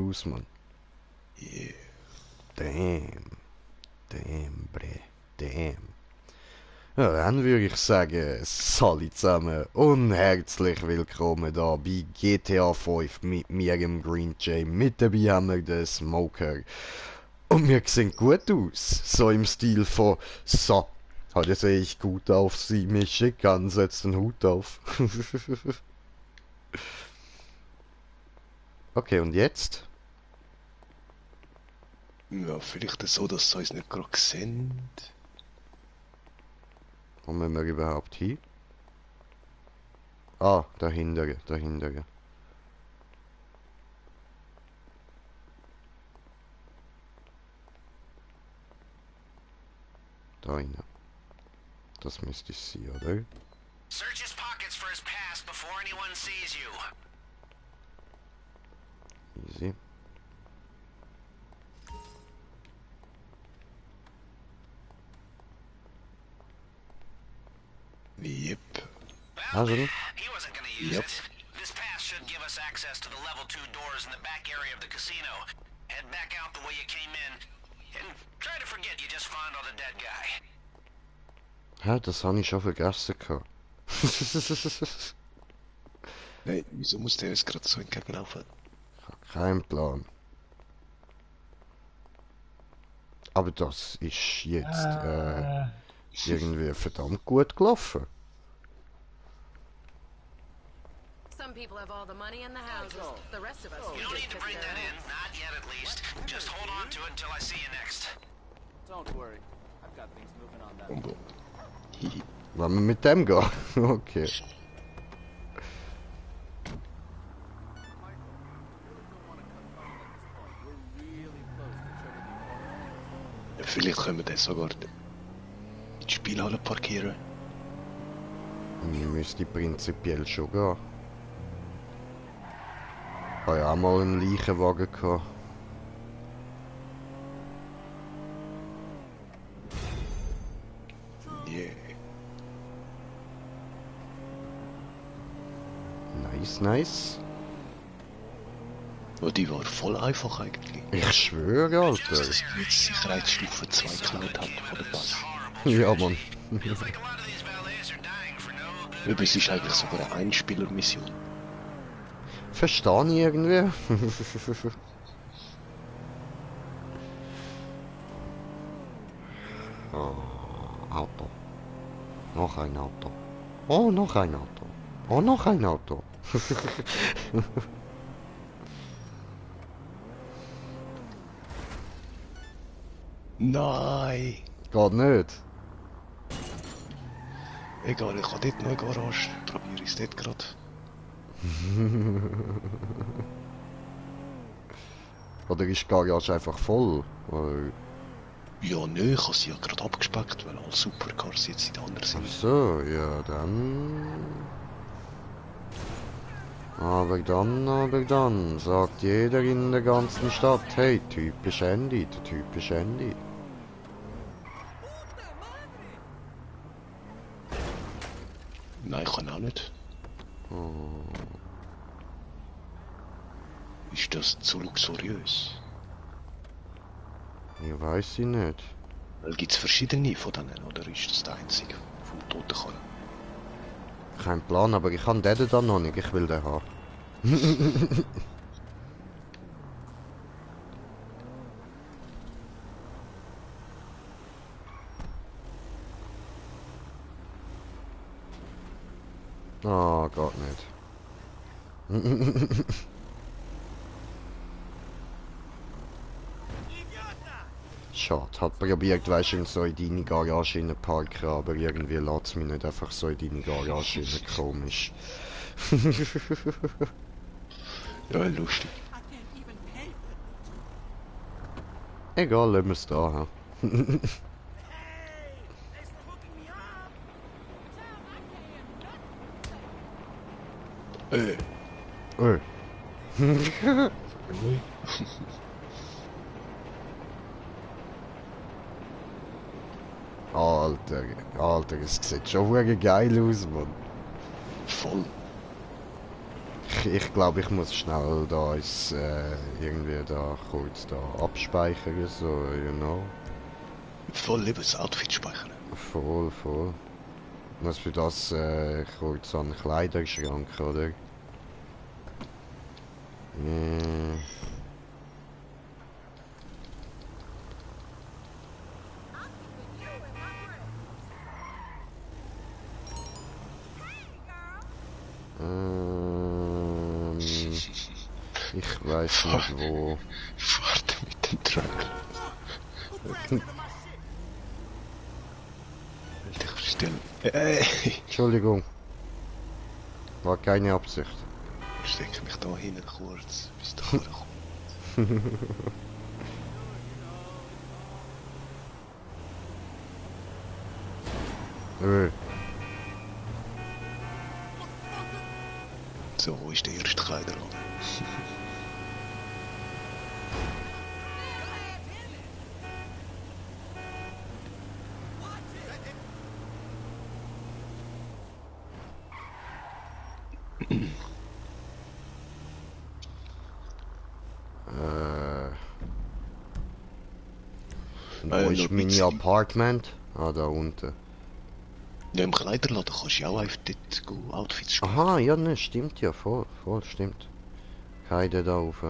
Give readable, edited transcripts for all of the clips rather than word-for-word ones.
aus, Mann. Yeah. Damn. Damn, bre. Damn. Ja, dann würde ich sagen, alle zusammen und herzlich willkommen da bei GTA 5 mit mir, dem Green Jay. Mit dabei haben wir den Smoker. Und wir sehen gut aus. So im Stil von, so, heute sehe ich gut auf, sieh mich schick an, setz den Hut auf. Okay, und jetzt? Ja, vielleicht so, dass sie uns nicht gerade sehen. Wo müssen wir überhaupt hin? Ah, dahinter, dahinter. Da rein. Das müsste es sein, oder? Search his pockets for his past before anyone sees you. Easy. Yep. Well, Also, he wasn't gonna use Yep. it. This pass should give us access to the level 2 doors in the back area of the casino. Head back out the way you came in, and try to forget you just found out a dead guy. hä, das habe ich schon vergessen gehabt. Nein, wieso muss der uns gerade so entgegenlaufen? Kein Plan. Aber das ist jetzt irgendwie verdammt gut gelaufen. Some people have all the money in the houses. The rest of us You don't need to bring that in, not yet at least. Just hold on to it until I see you next. Don't worry. I've got things moving on that. Umbo. Hihi. Wollen wir mit dem gehen? Okay. Ja, vielleicht können wir den sogar in die Spielhalle parkieren. Müsste prinzipiell schon gehen. Ich habe ja auch mal einen Leichenwagen gehabt. Yeah. Nice, nice. Oh, die war voll einfach eigentlich. Ich schwöre, Alter. Dass wir jetzt Sicherheitsstufe 2 geklaut haben von der Pass. Ja, Mann. Feels like a lot of these valets are dying for no good. Übrigens ist eigentlich sogar eine Einspielermission. Verstehe ich irgendwie. Oh, Auto. Noch ein Auto. Oh, noch ein Auto. Oh, noch ein Auto. Nein! Geht nicht. Egal, ich habe dort noch eine Garage. Probiere ich es dort gerade. Oder ist die Garage einfach voll? Oder... Ja, nö, ich habe sie ja gerade abgespeckt, weil alle Supercars jetzt in der anderen Ach sind. so, ja dann... aber dann, sagt jeder in der ganzen Stadt, hey, typisch Andy, der typische Andy. Nein, ich kann auch nicht. Oh, Ist das zu luxuriös? ich weiß ich nicht. Weil gibt es verschiedene von denen, oder ist das der einzige vom Totenkarren? Kein Plan, aber ich kann den dann noch nicht, ich will den haben. Ah, geht nicht. Schade, hat probiert, weißt du, so in deine Garage in parken, aber irgendwie lässt es mich nicht einfach so in deine Garage rein, komisch. Ja, lustig. Egal, lassen wir es da haben. Oh. Alter, Alter, es sieht schon wirklich geil aus, Mann. Voll. ich glaube, ich muss schnell da irgendwie da kurz da abspeichern, so, you know. Voll lieber das Outfit speichern. Voll, voll. Muss für das kurz an den Kleiderschrank, oder? Ich weiß nicht wo. Warte mit dem Truck. Halt dich still. Entschuldigung. War keine Absicht. Ich stecke mich da hinten kurz, bis du kommt. So, wo ist der erste Kleiderladen? Und wo ist mein Apartment? Ah, da unten. Ja, im Kleiderladen kannst du ja auch einfach dort Outfits speichern. Aha, ja, ne, stimmt ja, voll, stimmt. Keine da rauf.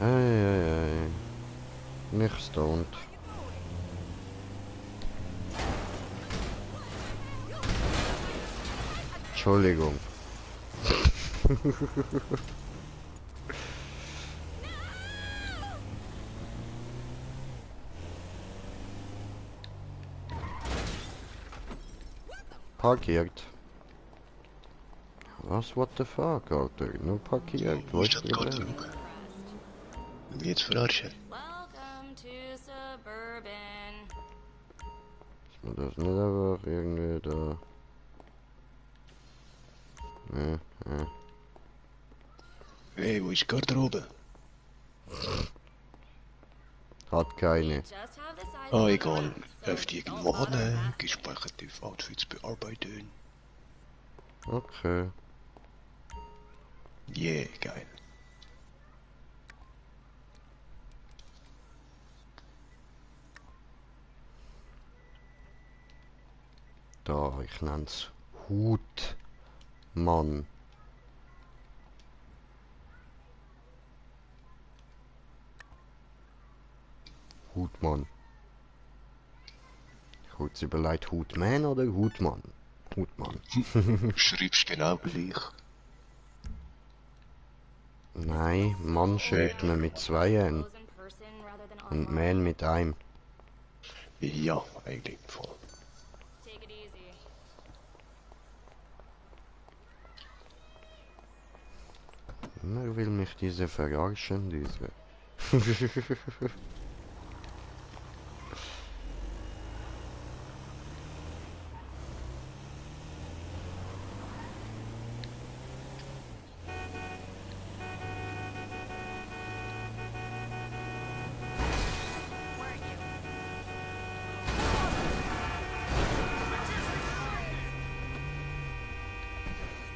Ei. Nicht stoned. Entschuldigung. Parkiert. Was? What the fuck, Alter? Nur parkiert. Wo ist das Problem? Jetzt verarschen. Welcome to suburban. Ist mir das nicht einfach irgendwie da... Ne. Hey, wo ist die Garderobe? Hat keine. Ah, egal. Läuft irgendwo an, gespeicherte Outfits bearbeiten. Okay. Yeah, geil. Da, ich nenn's Hutmann. Hutmann. Kurz überlegt, Hutman oder Hutmann? Hutmann. Schreibst genau gleich. Nein, Mann schreibt man mit 2 N. Und Man mit einem. Ja, eigentlich voll. Immer will mich diese verarschen, diese.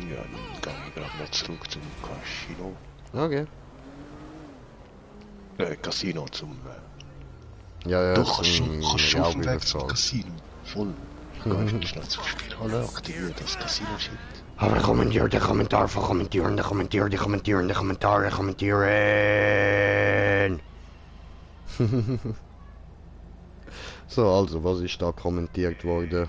Ja, dann gehen wir gerade mal zurück zum Casino. Okay. Casino zum... Ja, Doch, kannst du auf dem Weg zum Raubüberfall. Casino. Voll. Geh schnell zum Spiel. Hallo, aktiviere das Casino-Shit. Aber kommentieren. So, also, was ist da kommentiert worden?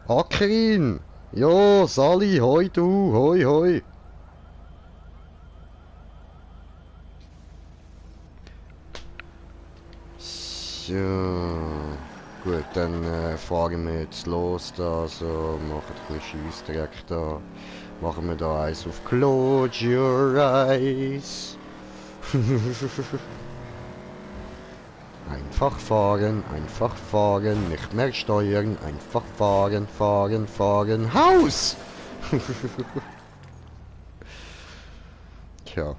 Akrin! Jo, Sali, hoi du, hoi. So, gut, dann fahren wir jetzt los da, so, machen ein bisschen Scheissdreck da. Machen wir da eins auf Close Your Eyes. Einfach fahren, nicht mehr steuern, einfach fahren, Haus! Tja.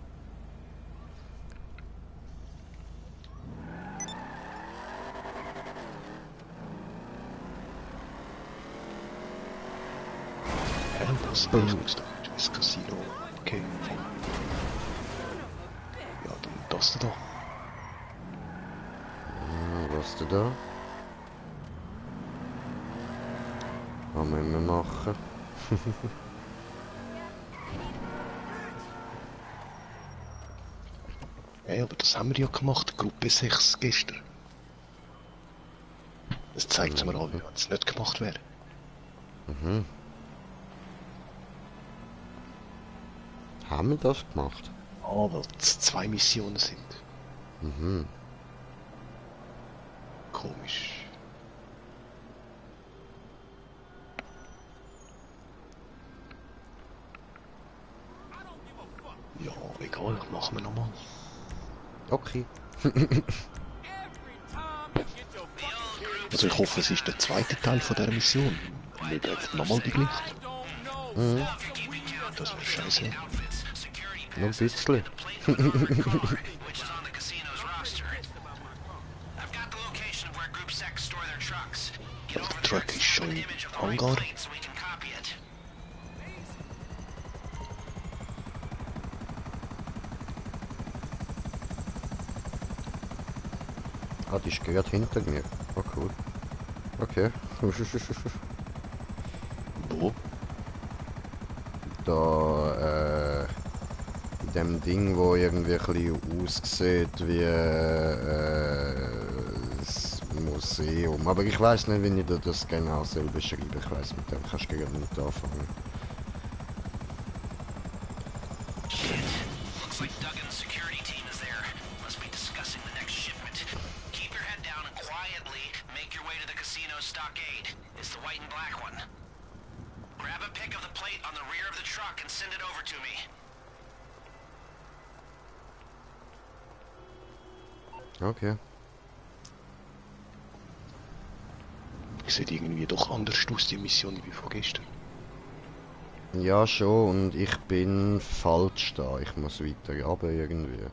Das Öffnungstag ins Casino. Okay. Ja, dann das da. Was du da? Was müssen wir machen? Hey, aber das haben wir ja gemacht, Gruppe 6 gestern. Das zeigt mir auch, wie es nicht gemacht wäre. Mhm. Haben wir das gemacht? Ah, weil es 2 Missionen sind. Mhm. Komisch. Ja, egal, machen wir nochmal. Okay. Also ich hoffe, es ist der zweite Teil von dieser Mission. Nicht einfach nochmal die gleiche. Mhm. Das wäre scheiße. Noch ein bisschen. Der Truck ist schon im Hangar. Ah, die ist gerade hinter mir. Oh cool. Okay. Wo? Da, in dem Ding, wo irgendwie ein bisschen aussieht wie das Museum. Aber ich weiß nicht, wie ich dir das genau soll beschreiben. Ich weiß, mit dem kannst du gerade nicht anfangen. Looks like Duggan's security team is there. Must be discussing the next shipment. Keep your head down and quietly make your way to the casino stockade. It's the white and black one. Grab a pic of the plate on the rear of the truck and send it over to me. Okay. Sieht irgendwie doch anders aus, die Mission, wie von gestern. Ja, schon. Und ich bin falsch da. Ich muss weiter runter irgendwie.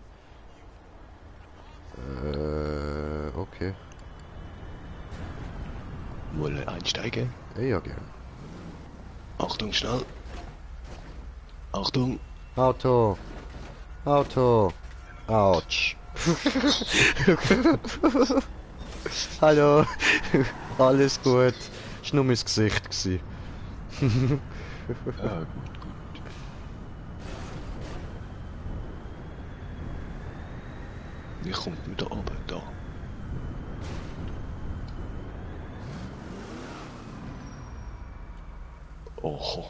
Okay. Mal einsteigen. Ja, gern. Achtung, schnell. Achtung. Auto! Auto! Autsch! Hallo! Alles gut. Das war nur mein Gesicht. Gewesen. Ja, gut, gut. Wie kommt man da oben? Da. Oho.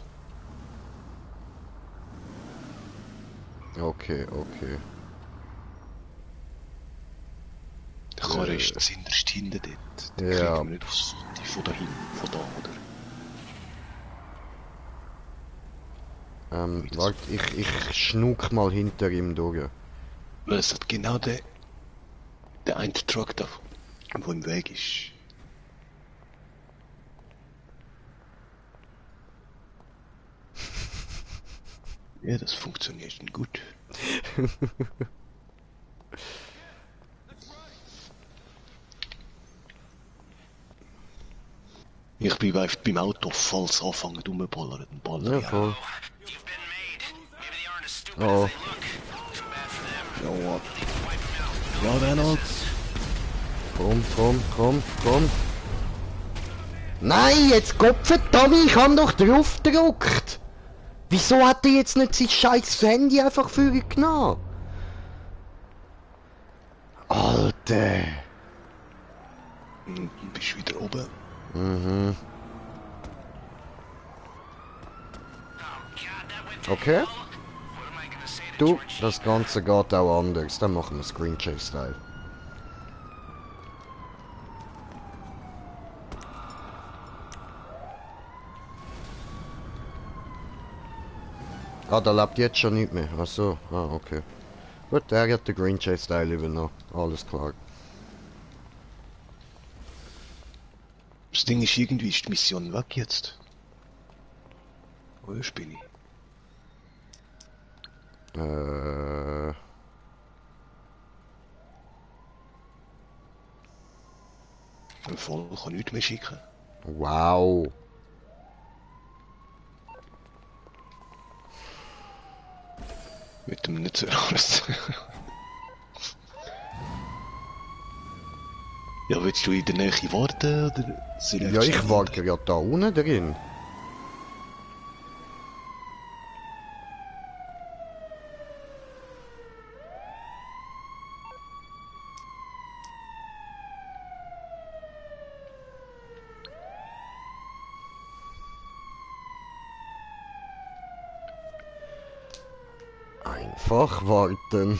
Okay, okay. Der Karre ist das hinterst hinten dort. Den Ja. kriegen wir nicht aufs Foto von da hinten, von da, oder? Warte, ich schnuck mal hinter ihm durch. Weil es hat genau der eine Truck da, wo im Weg ist. Ja, das funktioniert gut. Ich bleibe einfach beim Auto, falls anfangen rumzuballern, dann baller Ja, ich auch. voll. You've been made. Maybe they aren't as stupid Oh. as they look. Too bad for them. Ja, Wipe them out. ja, Reinhold. Komm. Nein, jetzt Tommy, ich hab doch drauf gedrückt. Wieso hat er jetzt nicht sein scheiß Handy einfach für ihn genommen? Alter. Du bist wieder oben. Mhm. God, that went Okay. well. What am I gonna say to Du, George? das Ganze geht auch anders. Dann machen wir Screen Chase Style. Ah, da lebt jetzt schon nicht mehr. Ach so, okay. Gut, der hat den Green Chase Style übernommen. Alles klar. Das Ding ist, irgendwie ist die Mission weg jetzt. Wo bin ich? Voll kann nichts mehr schicken. Wow. Mit dem nicht so alles. Ja, willst du in der Nähe warten, oder soll Ja, ich schnell warte ja da unten drin. Einfach warten.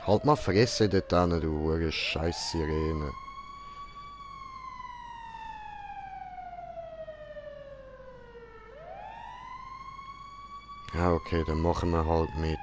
Halt mal Fresse dort hin, du hure scheiß Sirene. Ja, okay, dann machen wir halt mit.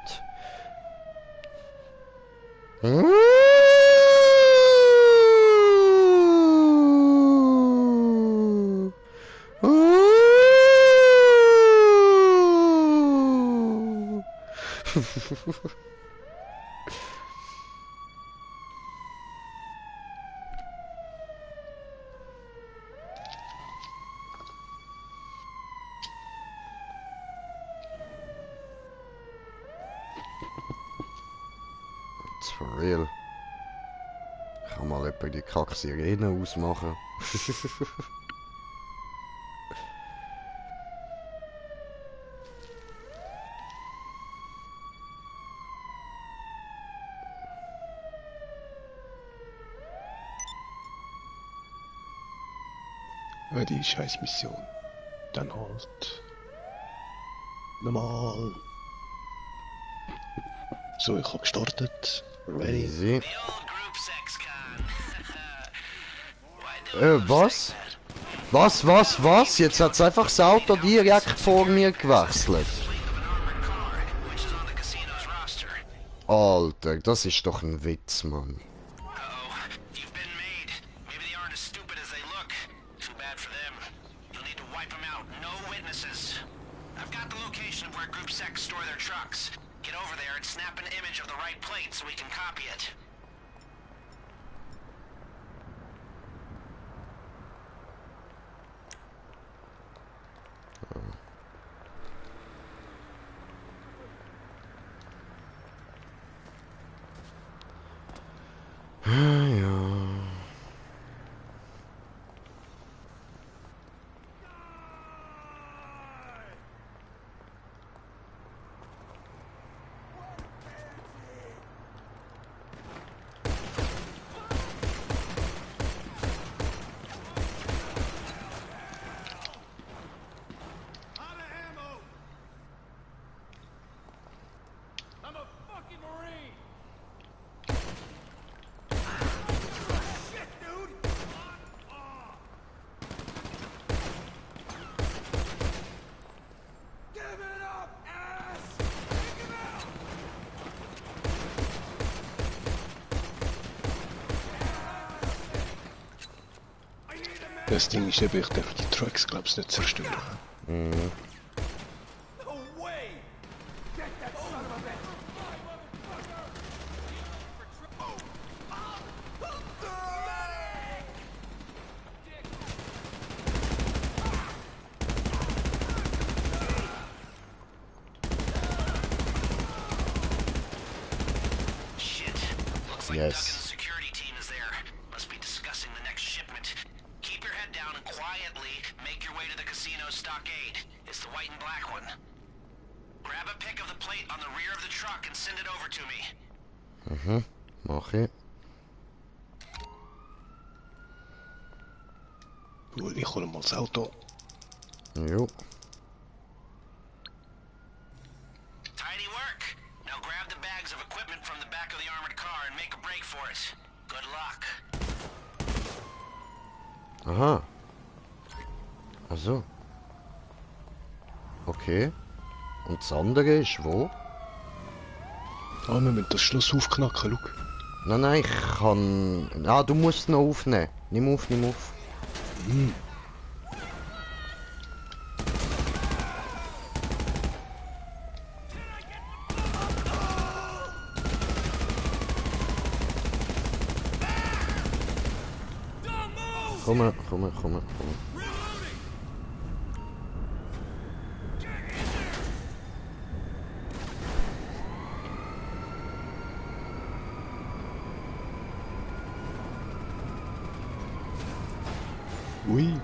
It's for real. Ich kann mal etwa die Kack-Sirene ausmachen. Ja, die scheiß Mission. Dann halt. Normal. So, ich habe gestartet. Ready. Easy. The old group sex con. Why do it look Was? like that? Was? Jetzt hat's einfach das Auto direkt vor mir gewechselt. Fleet of an armored car, which is on the casino's roster. Alter, das ist doch ein Witz, Mann. Uh-oh, you've been made. Maybe they aren't as stupid as they look. Too bad for them. You'll need to wipe them out. No witnesses. I've got the location of where Group Sex store their trucks. Get over there and snap an image of the right plate so we can copy it. Ja. I'm a fucking Marine! Shit, dude! Give it up, ass! Take him out! I need a man! Das Ding ist eben, ich darf die Trucks, glaub's, nicht zerstören. No way! Get that son of a bitch! Shit. Looks like Yes. Duggan's security team is there. Must be discussing the next shipment. Keep your head down and quietly make your way to the casino's stockade. It's the white and black one. Grab a pic of the plate on the rear of the truck and send it over to me. Mach ich. Gut, ich hole mal das Auto. Jo. Tidy work. Now grab the bags of equipment from the back of the armored car and make a break for it. Good luck. Aha. Also. Okay. Und das andere ist wo? Ah, wir müssen das Schloss aufknacken, schau. Nein, ich kann... Ah, du musst noch aufnehmen. Nimm auf. Komm. Ui.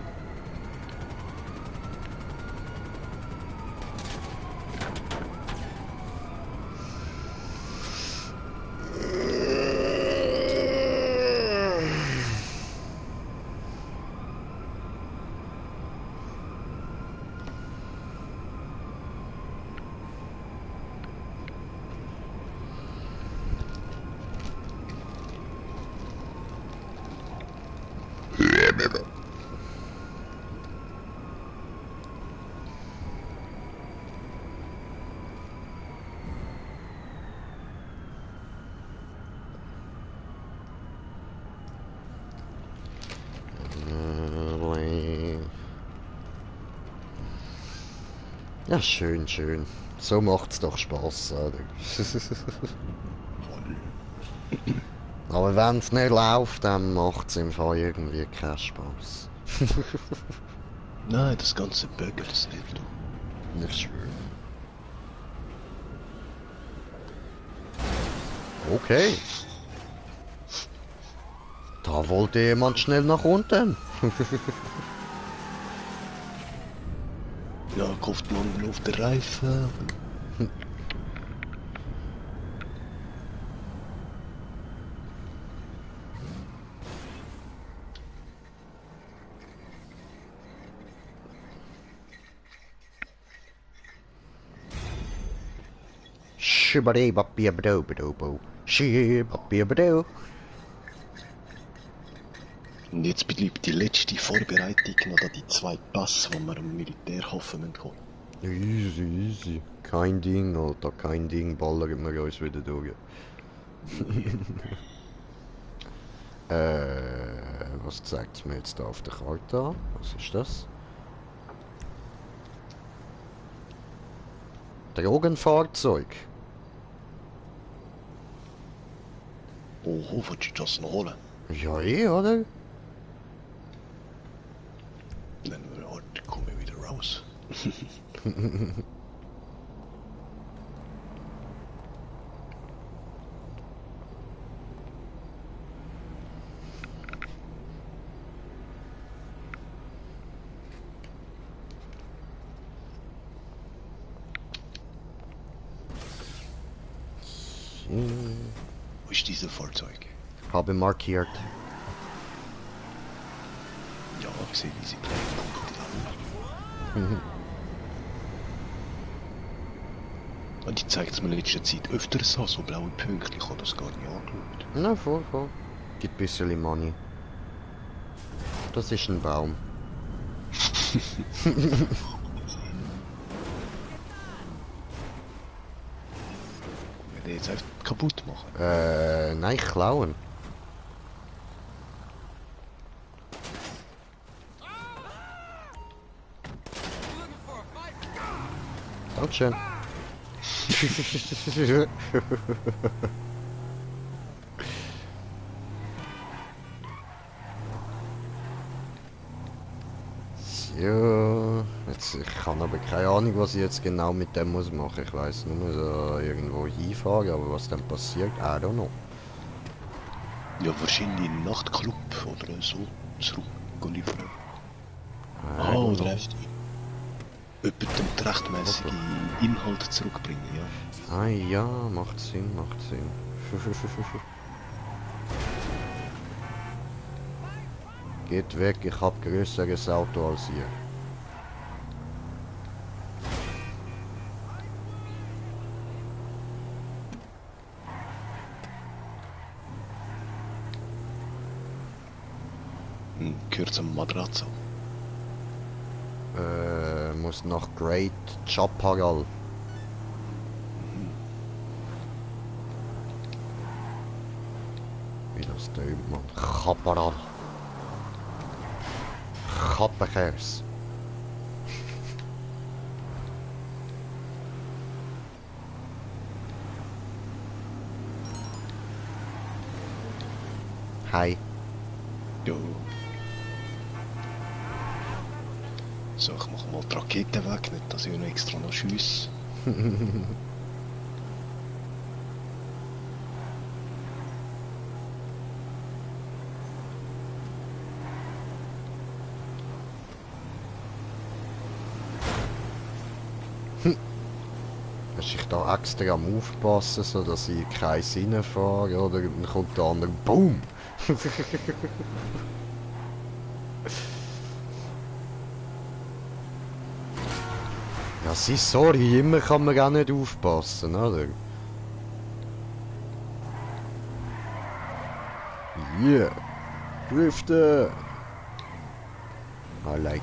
Ja, schön. So macht's doch Spaß, oder? Aber wenn's nicht läuft, dann macht's im Fall irgendwie keinen Spaß. Nein, das ganze Bögel, das nicht. Du. Ich schwöre. Okay. Da wollte jemand schnell nach unten. Ja, kauft man auf der Reifen. Schibadibabibidobidobbo. Schibabibidoo. Und jetzt bleibt die letzte Vorbereitung noch da die 2 Pass, die wir am Militärhafen holen müssen. Easy. Kein Ding, Alter, kein Ding. Ballern wir uns wieder durch. Was zeigt mir jetzt da auf der Karte an? Was ist das? Drogenfahrzeug. Oho, willst du das noch holen? Ja, oder? Dann komme ich wieder raus. Wo ist dieses Fahrzeug? Habe markiert. Ja, ich sehe diese kleinen Punkte da. Und die zeigt es mir in letzter Zeit öfters an, so blaue Pünktchen. Ich habe das gar nicht angeschaut. Na, voll. Gibt ein bisschen Money. Das ist ein Baum. Wenn der jetzt einfach kaputt machen. Nein, klauen. Dankeschön. Ja, jetzt, ich habe aber keine Ahnung, was ich jetzt genau mit dem muss machen. Ich weiß nur so irgendwo hinfahren, aber was dann passiert, I don't know. Ja, wahrscheinlich in einen Nachtclub oder so zurückliefern. Ah, oder einfach jemandem den rechtmäßigen Inhalt zurückbringen, ja. Ah ja, macht Sinn. Geht weg, ich hab größeres Auto als ihr. Gehört zum Madrazzo. Muss nach Great Chaparral. Wie das tönt, man. Chaparral. Chappachers. Hi. Ja. So, ich mache mal die Rakete weg, nicht dass ich noch extra noch schiesse. Hast ich da extra am Aufpassen, so dass ich keins reinfahre, oder dann kommt der andere BOOM! Ja, sorry, immer kann man auch nicht aufpassen, oder? Yeah! Drifter! I like it.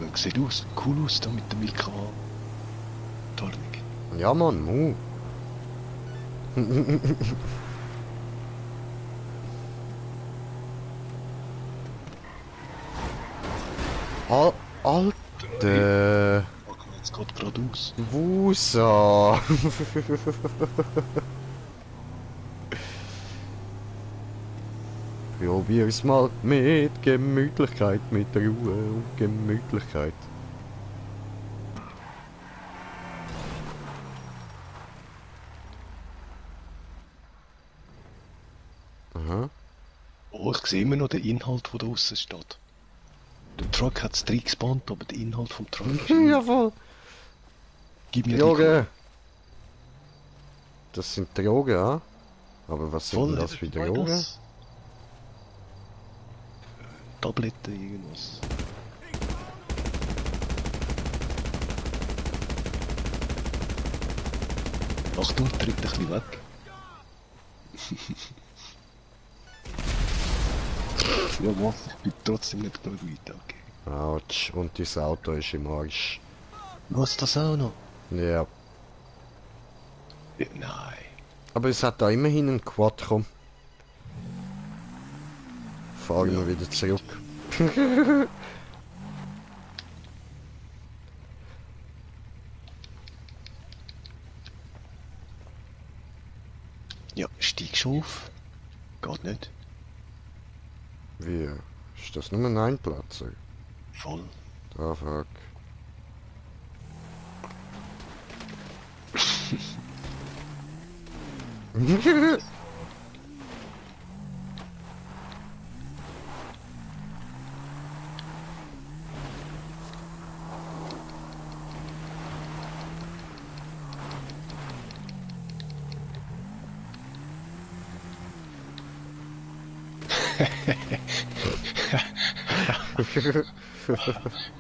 Ja, sieht aus, cool aus da mit der Milka. Tarnung. Ja, Mann, mu. Alter! Ich komme jetzt gerade geradeaus. Wusa! Probier's mal mit Gemütlichkeit, mit Ruhe und Gemütlichkeit. Aha. Oh, ich sehe immer noch den Inhalt, der da draussen steht. Der Truck hat es reingespannt, aber der Inhalt vom Truck ist Jawohl! Gib mir Drogen! Das sind Drogen, ja? Aber was sind denn das für Drogen? Tabletten, irgendwas. Achtung, tritt ein bisschen weg. Ja, was? Ich bin trotzdem nicht genug weit, okay. Autsch, und das Auto ist im Arsch. Was, das auch noch? Ja. Ja, nein. Aber es hat da immerhin einen Quad gekommen. Fahren wir Ja. wieder zurück. Ja, steig schon auf. Geht nicht. Wie? Ist das nur ein Einplatzer? Voll. Ah, fuck.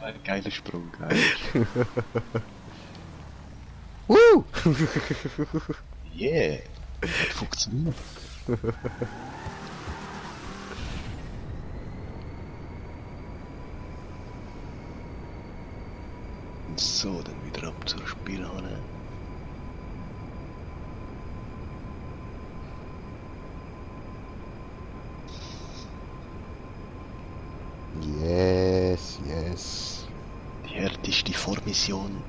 Ein geiler Sprung, geil. Woo! Yeah! Hat funktioniert. So, dann wieder ab zur Spielhalle. Yes, yes. Die härteste Vormission.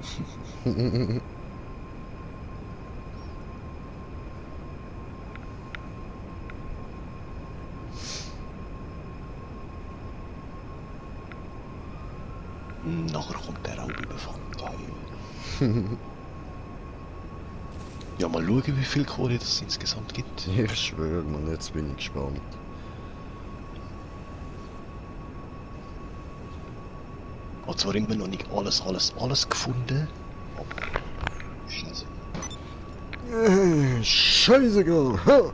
Nachher kommt der Raubüberfall. Geil. Ja, mal schauen, wie viel Kohle das insgesamt gibt. Ich schwöre, man, jetzt bin ich gespannt. Hat zwar immer noch nicht alles gefunden. Aber... Scheiße. Scheißegal. Ha!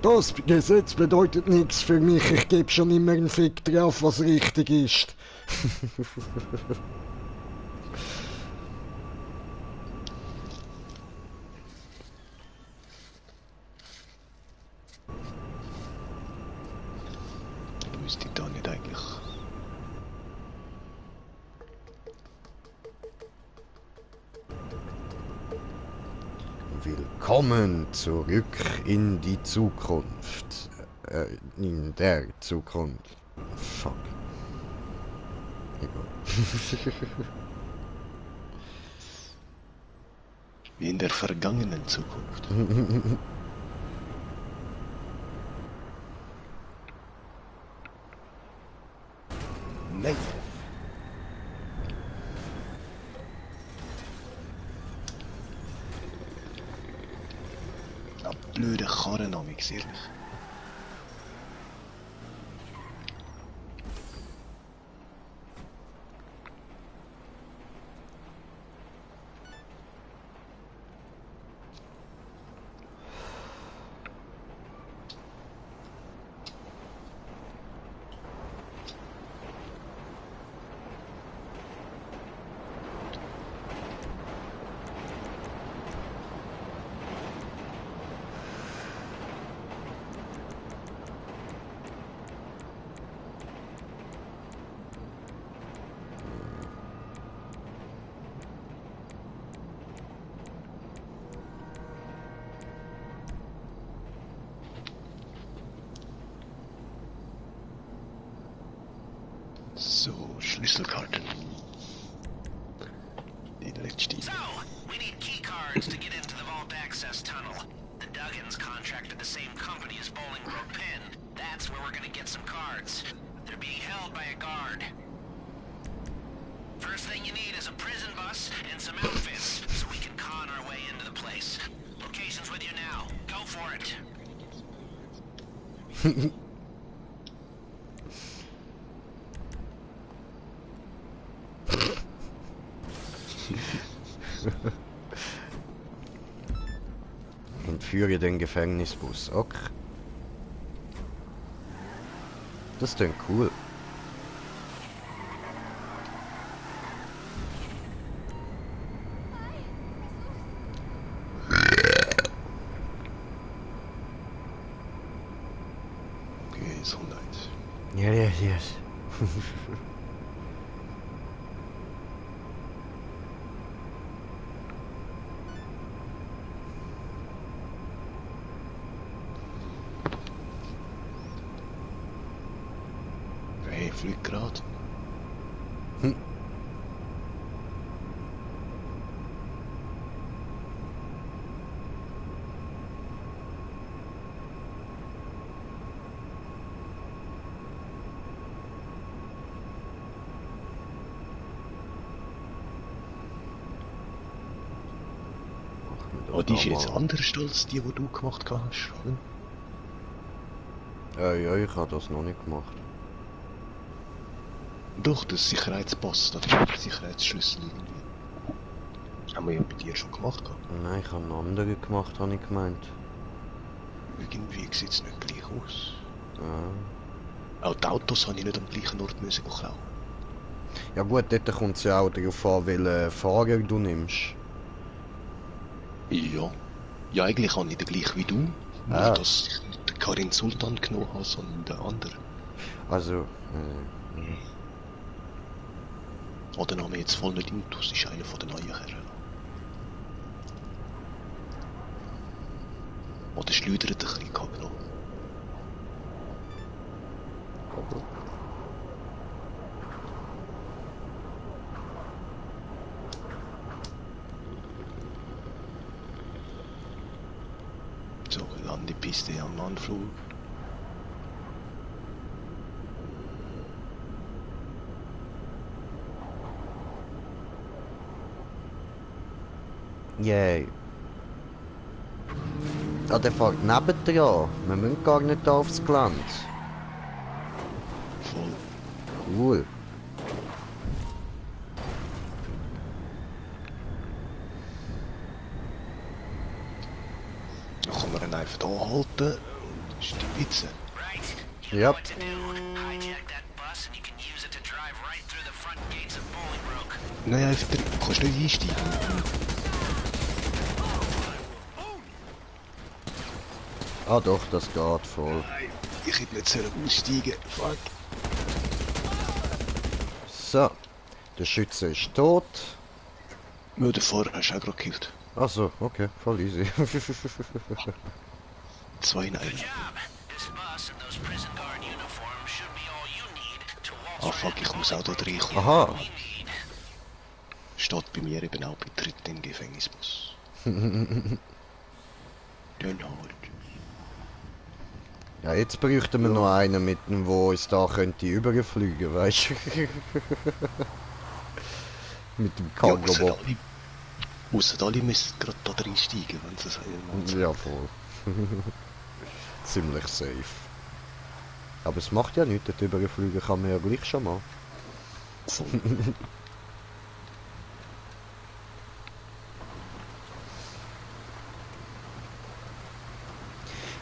Das Gesetz bedeutet nichts für mich. Ich gebe schon immer einen Fick drauf, was richtig ist. Müsste ich da nicht eigentlich... Willkommen zurück in die Zukunft. In der Zukunft. Fuck. Egal. Wie in der vergangenen Zukunft. Karren an mich, ehrlich. So, Schlüsselkarten. Die letzte. So, we need key cards to get into the vault access tunnel. The Duggins contracted the same company as Bolingbroke Penn. That's where we're gonna get some cards. They're being held by a guard. First thing you need is a prison bus and some outfits, so we can con our way into the place. Location's with you now. Go for it. Entführe den Gefängnisbus. Okay. Das ist denn cool. Gesundheit. Ja, ja, yes. Hey, fliegt gerade. Oh, die ist jetzt anders als die du gemacht hast, oder? Ja, ich habe das noch nicht gemacht. Doch, das Sicherheitspass, das ist der Sicherheitsschlüssel irgendwie. Haben wir ja bei dir schon gemacht. Nein, ich habe einen anderen gemacht, habe ich gemeint. Irgendwie sieht es nicht gleich aus. Ja. Auch die Autos habe ich nicht am gleichen Ort müssen klauen. Ja gut, dort kommt es ja auch darauf an, welchen Fahrer du nimmst. Ja. Ja, eigentlich habe ich den gleich wie du. Nur, dass ich nicht den Karin Sultan genommen habe, sondern den anderen. Also, Oh, den haben wir jetzt voll nicht Autos, das ist einer von den neuen Herren. Oh, der schleudert ein bisschen noch. So, Landepiste am Anflug. yay. Ah, der fährt nebendran. Wir müssen gar nicht aufs Gelände. Voll. Cool. Dann kann man ihn einfach da halten. Das ist die Witze. Right. Yep. You know what to do. Hijack that bus and you can use it to drive right through the front gates of Bolingbroke. Nein, einfach du kannst nicht einsteigen. Ah doch, das geht voll. Nein, ich hätte nicht aussteigen. Fuck. So. Der Schütze ist tot. Nur den Fahrer hast du auch gerade gekillt. Achso, okay, voll easy. 2 in 1. Good job. This bus and those prison guard uniforms should be all you need to waltz Ah fuck, ich muss auch da reinkommen. Aha. we need. Steht bei mir eben auch Betritt in den Gefängnisbus. Dann halt. Ja, jetzt bräuchten wir noch einen mit dem, wo uns da könnte überfliegen, weißt du? Mit dem Ja, Cargo. ausser alle müssen gerade da reinsteigen, wenn sie es haben. Ja, voll. ziemlich safe. Aber es macht ja nichts, dort überfliegen kann man ja gleich schon mal. So.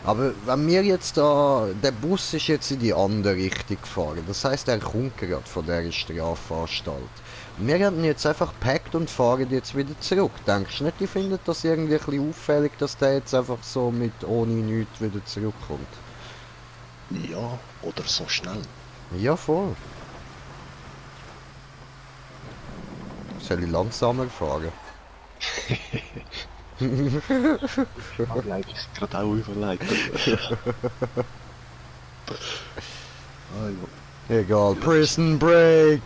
Aber wenn wir jetzt da... Der Bus ist jetzt in die andere Richtung gefahren. Das heisst, er kommt gerade von dieser Strafanstalt. Wir haben ihn jetzt einfach gepackt und fahren jetzt wieder zurück. Denkst du nicht, die finden das irgendwie ein bisschen auffällig, dass der jetzt einfach so mit ohne nichts wieder zurückkommt? Ja, oder so schnell. Ja, voll. Soll ich langsamer fahren? Habe ich eigentlich gerade auch überlegt. Ah, ja. Egal, Prison Break!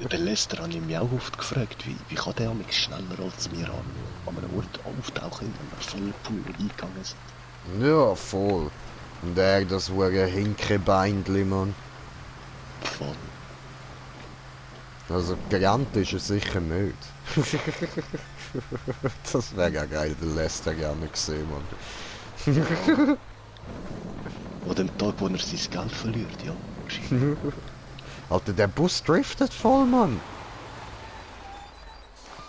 Der Lester habe ich mich auch oft gefragt, wie kann der mich schneller als wir an einem Ort auftauchen, wenn wir voll Pool eingegangen sind. Ja, voll. Und er, das war ein Hinkebeindli, Mann. Voll. Also, gerannt ist er sicher nicht. Das wäre ja geil, der Lester gerne gesehen, Mann. An dem Tag, wo er sein Geld verliert, ja. Wahrscheinlich. Alter, der Bus driftet voll, Mann.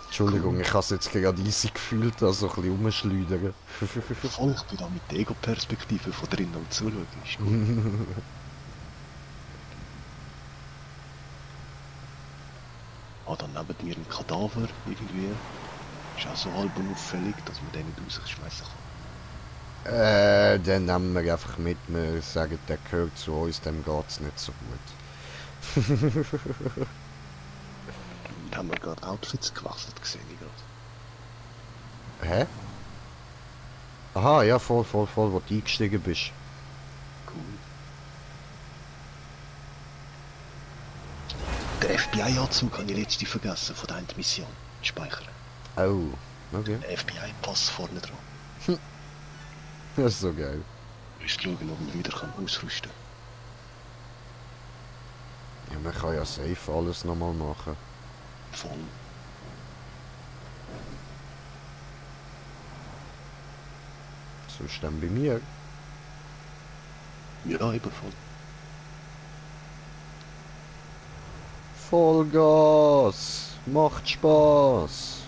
Entschuldigung, ich habe es jetzt gerade easy gefühlt, also ein bisschen rumschleudern. Voll, ich bin da mit der Ego-Perspektive von drinnen am Zuschauen. Ist gut. Dann neben mir ein Kadaver irgendwie. Ist auch so halb unauffällig, dass man den nicht rausschmeißen kann. Den nehmen wir einfach mit. Wir sagen, der gehört zu uns, dem geht's nicht so gut. Und haben wir gerade Outfits gewechselt gesehen, ich gerade. Hä? Aha, ja, voll, wo du eingestiegen bist. Cool. Der FBI-Anzug habe ich letzte vergessen von der Endmission. Speichern. Oh, okay. Der FBI-Pass vorne dran. Das ist so geil. Wir müssen schauen, ob man wieder ausrüsten kann. Ja, man kann ja safe alles nochmal machen. Voll. Sonst dann bei mir. Ja, eben voll. Vollgas! Macht Spaß!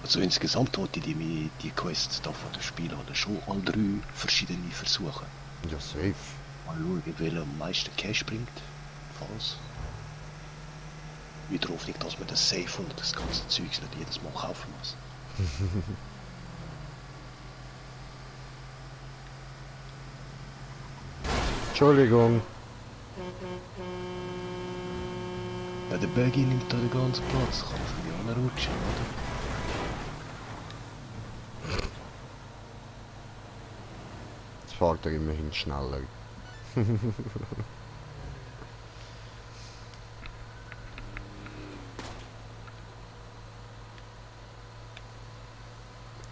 Also insgesamt wollte ich die Quests da von den Spielen oder schon alle 3 verschiedene versuchen. Ja, safe. Mal schauen, welcher am meisten Cash bringt. Falls. Wieder Hoffnung, dass man das Safe und das ganze Zeugs nicht jedes Mal kaufen muss. Entschuldigung. Ja, der Baggy nimmt da den ganzen Platz, kann von mir anrutschen, oder? Jetzt fährt er immerhin schneller.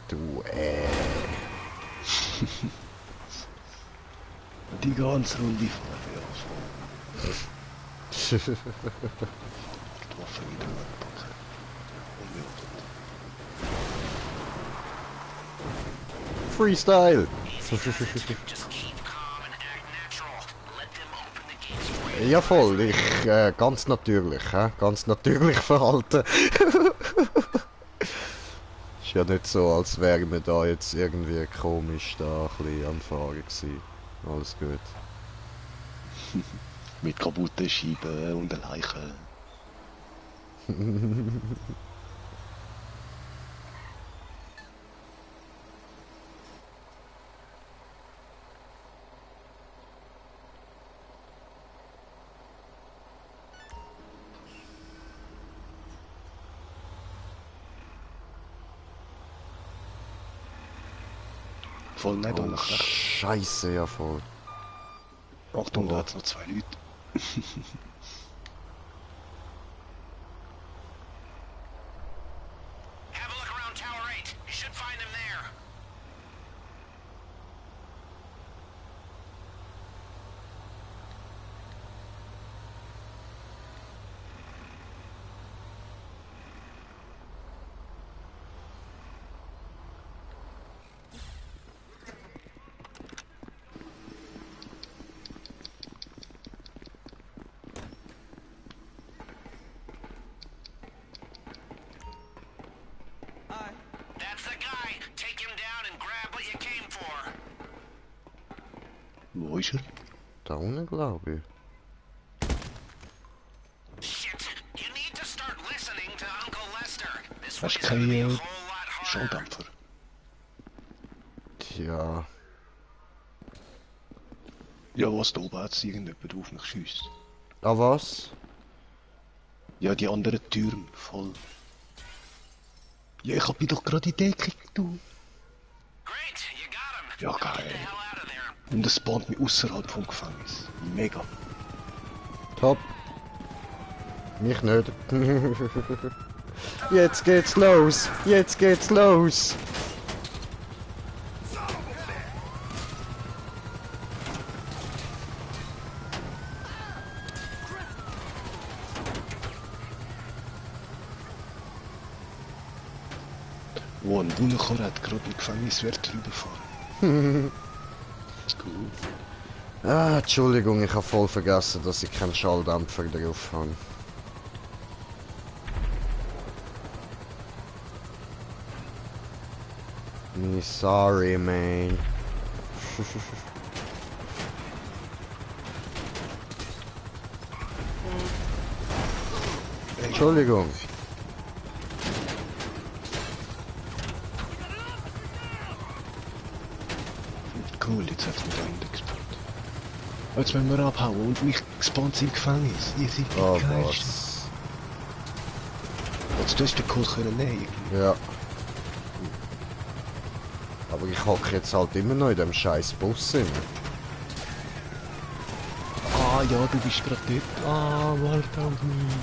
Du, Die ganze Runde fahren wir also. Die Waffe wieder anpacken. Unmöglich. Freestyle! Just keep calm and act natural. Let them open the gates for you. Ja voll, ich ganz natürlich, ganz natürlich verhalten. Ist ja nicht so, als wären wir da jetzt irgendwie komisch da ein bisschen am Fahren gewesen. Alles gut. Mit kaputten Scheiben und der Leiche. Voll nicht Oh, nachher. Scheiße, ja voll. Achtung, da hat's noch 2 Leute. Have a look around Tower 8. You should find them there. Wo ist er? Da unten, glaube ich. Shit! You need to start listening to Uncle Lester. This Hast way's du gonna be a keinen whole lot harder. Schalldämpfer? Tja. Ja, was da oben hat irgendjemand auf mich schiesst. Ah, was? Ja, die anderen Türen, voll. Ja, ich hab mich doch gerade in die Decke getan. Great, you got him. Ja, Now get the geil. hell out of there. Und es spawnt mich außerhalb vom Gefängnis. Mega. Top. Mich nicht. Jetzt geht's los. Jetzt geht's los. Wo ein Wunderchor hat gerade im Gefängniswärter überfahren. Cool. Ah, Entschuldigung, ich habe voll vergessen, dass ich keinen Schalldämpfer drauf habe. Sorry, man. Entschuldigung. Cool, jetzt hat's mit Ende gespawnt. Jetzt müssen wir abhauen und mich gespawnt im Gefängnis. Ihr seid die Oh, Geilsten. was? Jetzt tust du den Code können nehmen. Ja. Aber ich hocke jetzt halt immer noch in dem scheiß Bus drin. Ah ja, du bist gerade dort. Ah, warte auf mich.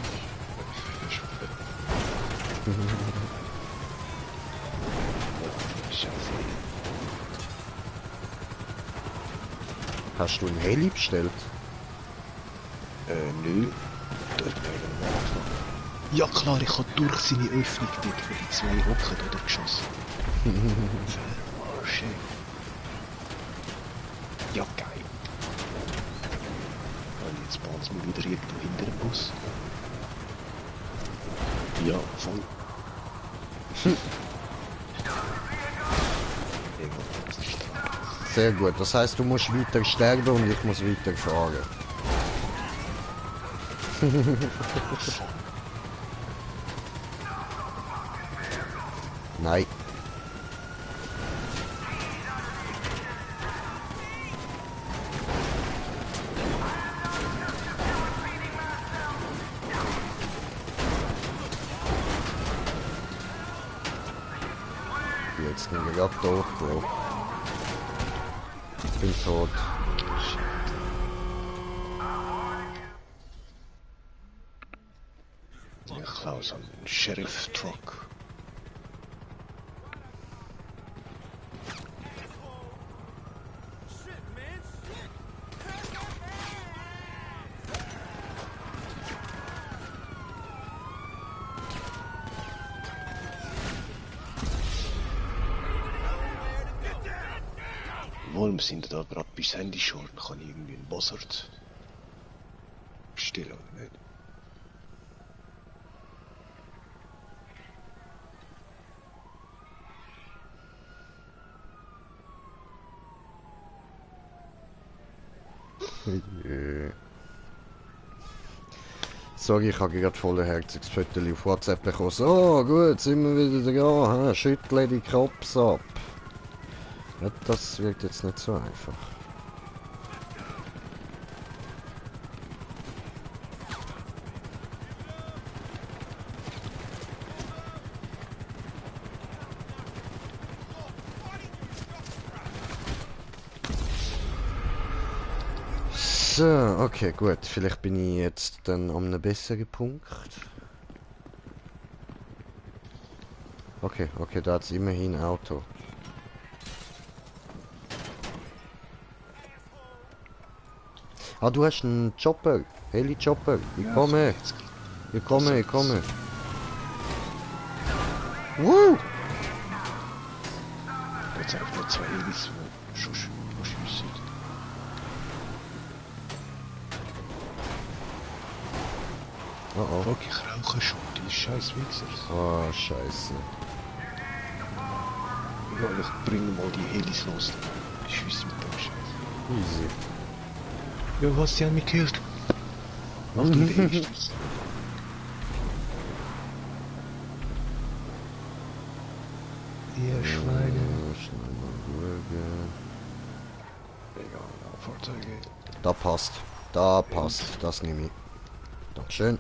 Scheiße. Hast du einen Heli bestellt? Nö. Dort bleiben wir angefangen. Ja klar, ich habe durch seine Öffnung dort, wo die zwei hocken, oder geschossen. Verarsche. Ja, geil. Und jetzt bauen sie mich wieder irgendwo hinter dem Bus. Ja, voll. Irgendwo ist Straße. Sehr gut. Das heißt, du musst weiter sterben und ich muss weiter fahren. Nein. Jetzt bin ich gerade tot, Bro. Ich bin tot. Ich klaue so einen Sheriff-Truck. Wohl, wir sind da gerade bis Handy schon. Kann ich irgendwie einen Buzzard bestellen oder nicht? Sorry, ich habe gerade voll ein herziges Foto auf WhatsApp bekommen. So, gut, sind wir wieder da. Schüttle die Krops ab. Ja, das wird jetzt nicht so einfach. So, okay, gut. Vielleicht bin ich jetzt dann an einem besseren Punkt. Okay, okay, da hat es immerhin ein Auto. Ah, du hast einen Chopper. Heli-Chopper. Ich komme. Ich komme, ich komme. Woo! Jetzt einfach nur zwei Helis, die schon schiessen. Oh oh. Fuck, ich rauche schon, die scheiß Wichsers. Oh, scheiße. Ja, ich bringe mal die Helis los. Ich schieße mit dem Scheiß. Easy. Ja, was, die haben mich gehört. Achtung, der ist es. Ihr Schweine. Schnell mal schauen. Egal, ja, Fahrzeuge. Da passt. Da passt. Das nehme ich. Dankeschön.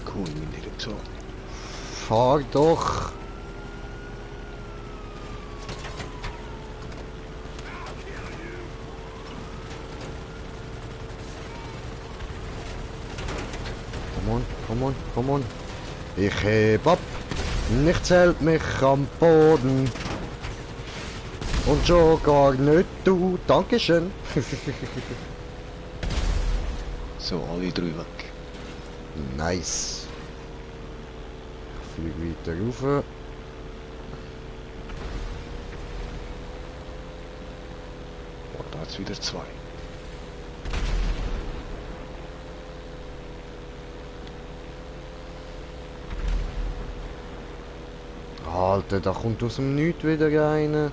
Cool, mein Direktor. Fahr doch. Come on, come on, come on. Ich heb ab. Nichts hält mich am Boden. Und schon gar nicht du. Dankeschön. So, alle drei weg. Nice. Ich fliege weiter rauf. Oh, da hat's wieder zwei. Alter, da kommt aus dem Nichts wieder einer.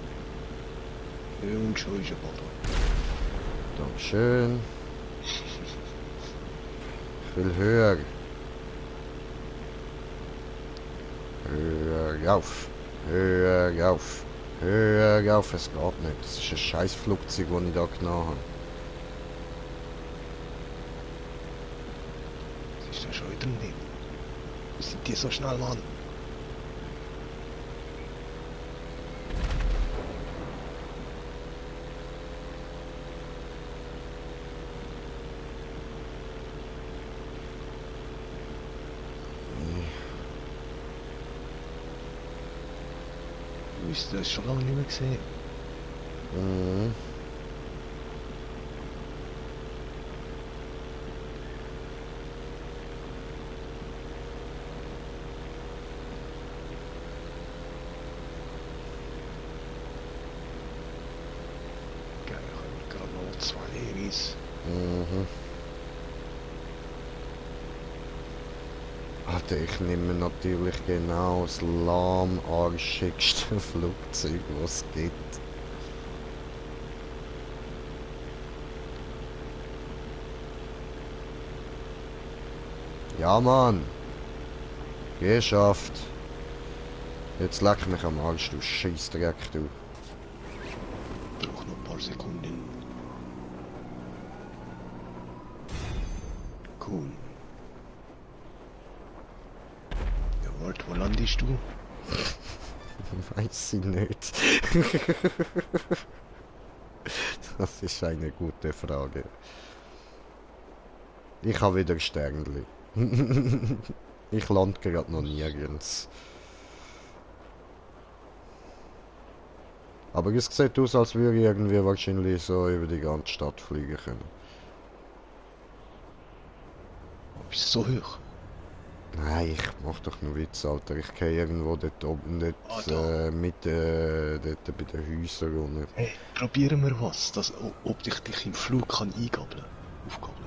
Ja, und schon ist er bald weg. Dankeschön. Ich will höher. Höher auf. Höher auf. Höher auf. Es geht nicht. Das ist ein scheiß Flugzeug, das ich da genommen habe. Was ist denn schon wieder nicht? Wie sind die so schnell, Mann? Du hast das schon lange nicht mehr gesehen. Mhm. Geil, ich habe gerade noch zwei Eris. Mhm. Alter, ich nehme natürlich genau das lahmarschigste Flugzeug, was es gibt. Ja, Mann. Geschafft. Jetzt leck mich am Arsch, du Scheissdreck, du. Ich brauche noch ein paar Sekunden. Cool. Ja, warte, wo landest du? Weiß ich nicht. Das ist eine gute Frage. Ich habe wieder Sternli. Ich lande gerade noch nirgends. Aber es sieht aus, als würde ich irgendwie wahrscheinlich so über die ganze Stadt fliegen können. Oh, bist du so hoch? Nein, ich mach doch nur Witz, Alter. Ich gehe irgendwo dort oben, dort, da. dort bei den Häusern runter. Hey, probieren wir was, ob dich im Flug kann eingabeln. Aufgabeln.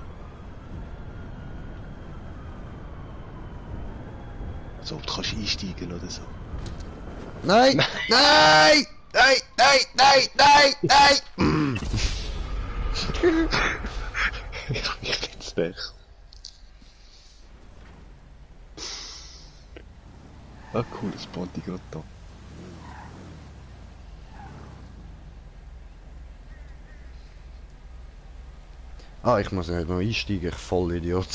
Also ob du kannst einsteigen oder so. Nein! Nein! Nein! Nein! Nein! Nein! Nein! Ich kenn's nicht. Ah cool, das spawnt die gerade da. Ah, ich muss nicht noch einsteigen, ich Vollidiot.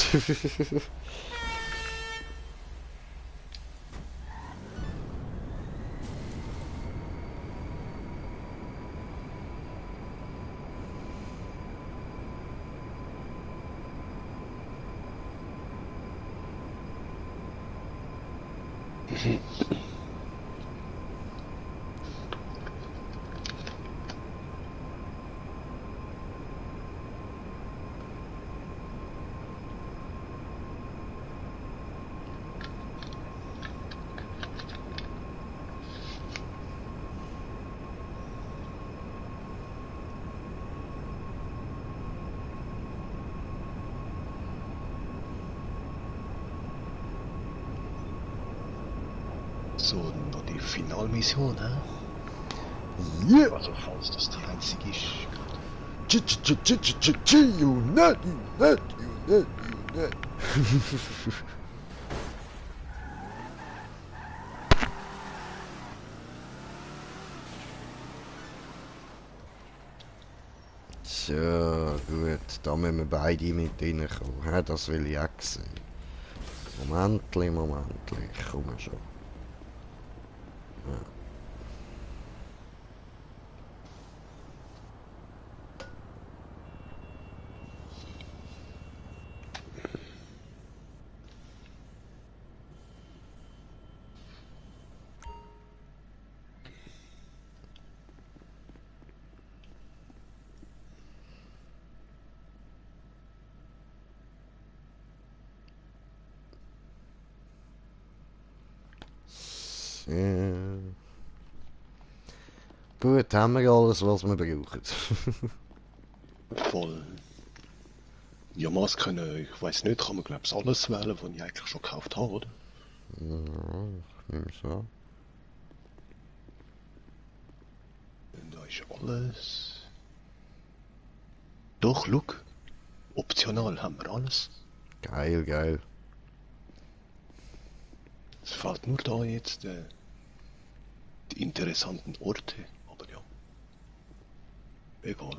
So, noch die Finalmission, hä? Yeah! Also, falls das die einzige ist. Unit. So, gut, da müssen wir beide mit reinkommen. Ja, das will ich auch sehen. Momentli, ich komme schon. Ja. So. Gut, haben wir alles, was wir brauchen. Voll. Ja, Masken, ich weiß nicht, kann man glaube ich alles wählen, was ich eigentlich schon gekauft habe, oder? Ja, ich nehme es an. Und da ist alles. Doch, look. Optional haben wir alles. Geil, geil. Es fehlt nur da jetzt die interessanten Orte, aber ja. Egal.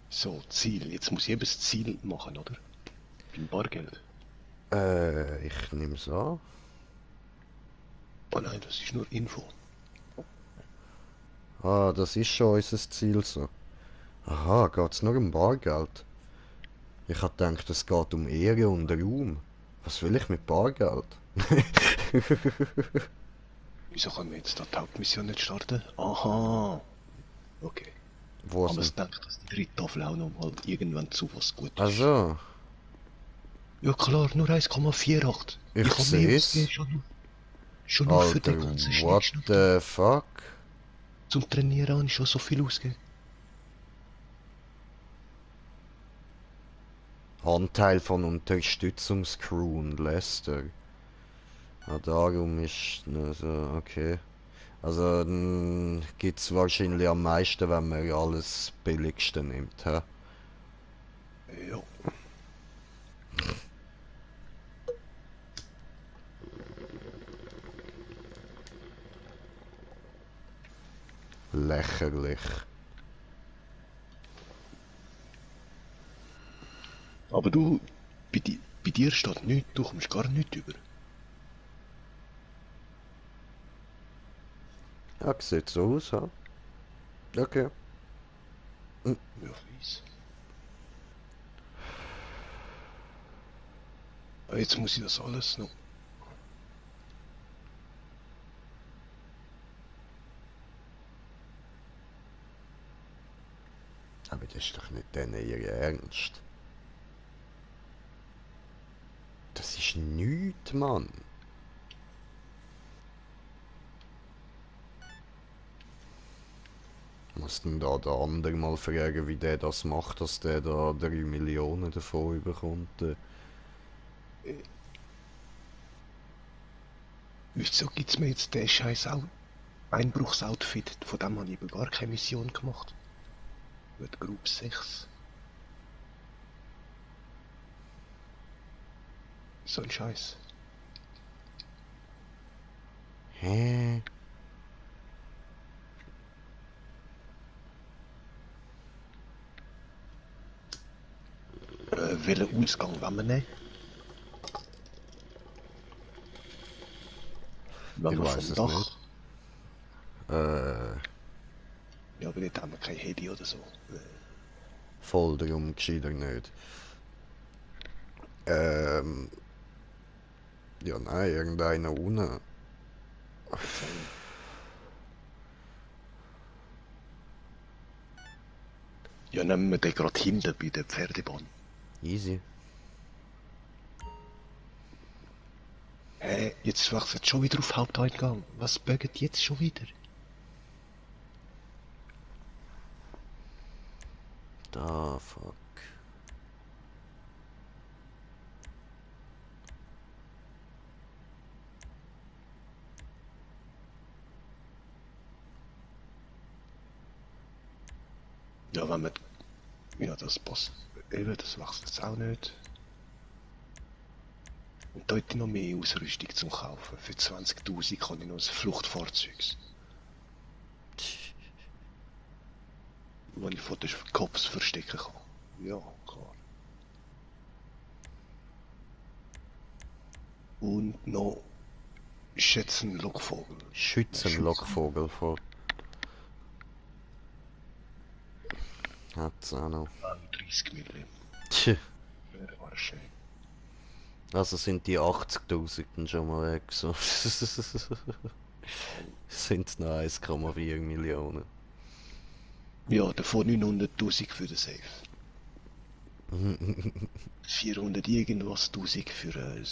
So, Ziel. Jetzt muss ich eben das Ziel machen, oder? Beim Bargeld. Ich nehme es an. Oh nein, das ist nur Info. Ah, das ist schon unser Ziel so. Aha, geht's nur um Bargeld? Ich hab gedacht, es geht um Ehre und Ruhm. Was will ich mit Bargeld? Wieso können wir jetzt da die Hauptmission nicht starten? Aha. Okay. Wo Aber ist ich denke, dass die dritte Tafel auch noch mal irgendwann zu was Gutes ist. Also, Ja klar, nur 1,48. Ich habe mehr seh's. ausgegeben, schon nur für Alter, den ganzen what Schnitt. the fuck? Zum Trainieren habe ich schon so viel ausgegeben. Anteil von Unterstützungscrew und Lester. Ah, darum ist also, okay. Also dann gibt's wahrscheinlich am meisten, wenn man alles Billigste nimmt, hä? Ja. Lächerlich. Aber du, bei dir steht nichts, du kommst gar nichts über. Ja, sieht so aus, hä? Okay. Ja, weiss. Jetzt muss ich das alles noch. Aber das ist doch nicht denen ihr Ernst. Das ist nichts, Mann. Muss denn da der andere mal fragen, wie der das macht, dass der da 3 Millionen davon bekommt? Wieso gibt's mir jetzt den scheiß Einbruchsoutfit? Von dem habe ich eben gar keine Mission gemacht. Mit Group 6. So ein Scheiß. Hä? Welchen Ausgang wollen wir nehmen? Wenn Ich wir weiß vom es Dach. nicht. Ja, aber dort haben wir kein Heli oder so. Voll darum gescheiter nicht. Ja, nein, irgendeiner unten. Ja, nehmen wir den gerade hinten bei der Pferdebahn. Easy. Hä, jetzt wechselt schon wieder auf Haupteingang. Was bögt jetzt schon wieder? da, fuck. Ja, wenn man... Ja, das passt. Eben, das wächst jetzt auch nicht. Und da hätte ich noch mehr Ausrüstung zum Kaufen. Für 20.000 kann ich noch ein Fluchtfahrzeug. Wenn ich von den Cops verstecken kann. Ja, klar. Und noch Schützenlockvogel. Schützenlockvogel vor. Hat's auch noch. 30 Milli. Tch. War schön. Also sind die 80.000 dann schon mal weg, so. Sind's noch 1,4 Millionen. Ja, davon 900.000 für den Safe. 400 irgendwas 1000 für ein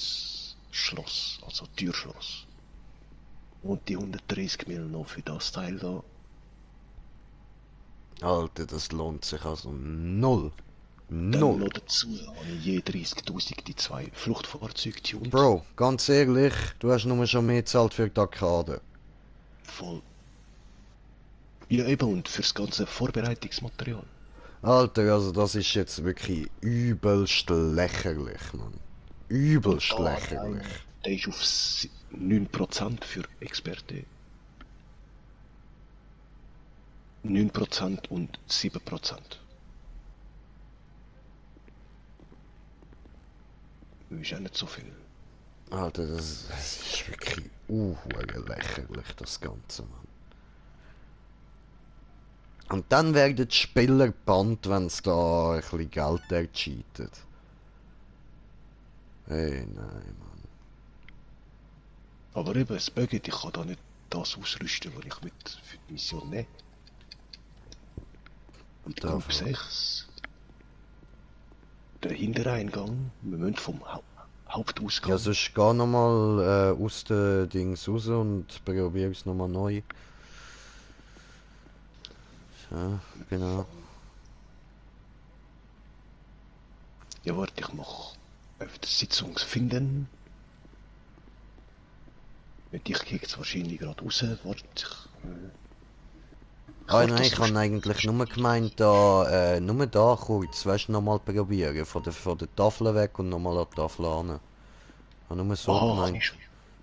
Schloss, also Türschloss. Und die 130 Millionen noch für das Teil da. Alter, das lohnt sich also null. Dann Null. noch dazu habe ich je 30.000 die zwei Fluchtfahrzeuge tuned. Bro, ganz ehrlich, du hast nur schon mehr gezahlt für die Arcade. Voll. Ja eben, und fürs ganze Vorbereitungsmaterial. Alter, also das ist jetzt wirklich übelst lächerlich, Mann. Übelst Da lächerlich. allein, der ist auf 9% für Experte. 9% und 7%. Das ist auch nicht so viel. Alter, das ist wirklich lächerlich, das Ganze, Mann. Und dann werden die Spieler gebannt, wenn sie da ein bisschen Geld ercheaten. Hey, nein, Mann. Aber eben, das Bugget, ich kann da nicht das ausrüsten, was ich mit für die Mission nehme. Mit Da Group 6. Der Hintereingang, wir müssen vom Hauptausgang. Ja, sonst geh nochmal aus den Dings raus und probier's nochmal neu. So, genau. Ja, warte, ich mach auf die Sitzung finden. Die kriegt's wahrscheinlich gerade raus. Warte, Ah nein, ich habe eigentlich nur gemeint, da, nur da kurz, weißt du, nochmal probieren. Von der Tafel weg und nochmal an die Tafel an. Ich habe nur so kann gemeint. ich schon.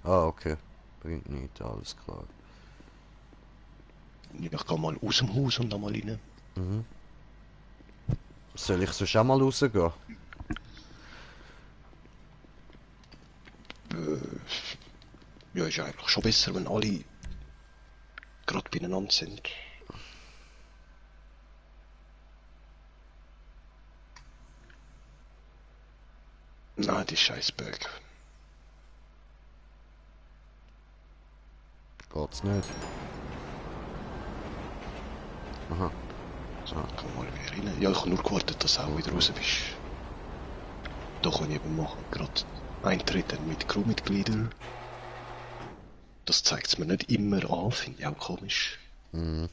Ah, okay. Bringt nichts, alles klar. Ja, ich gehe mal aus dem Haus und dann mal rein. Soll ich sonst auch mal rausgehen? Ja, ist eigentlich schon besser, wenn alle gerade beieinander sind. Nein, die Scheißberg. Geht's nicht? Aha. So, kann mal wieder rein. Ja, ich habe nur gewartet, dass du auch wieder raus bist. Da kann ich eben machen, gerade eintreten mit Crewmitgliedern. Das zeigt es mir nicht immer an, finde ich auch komisch. Mhm.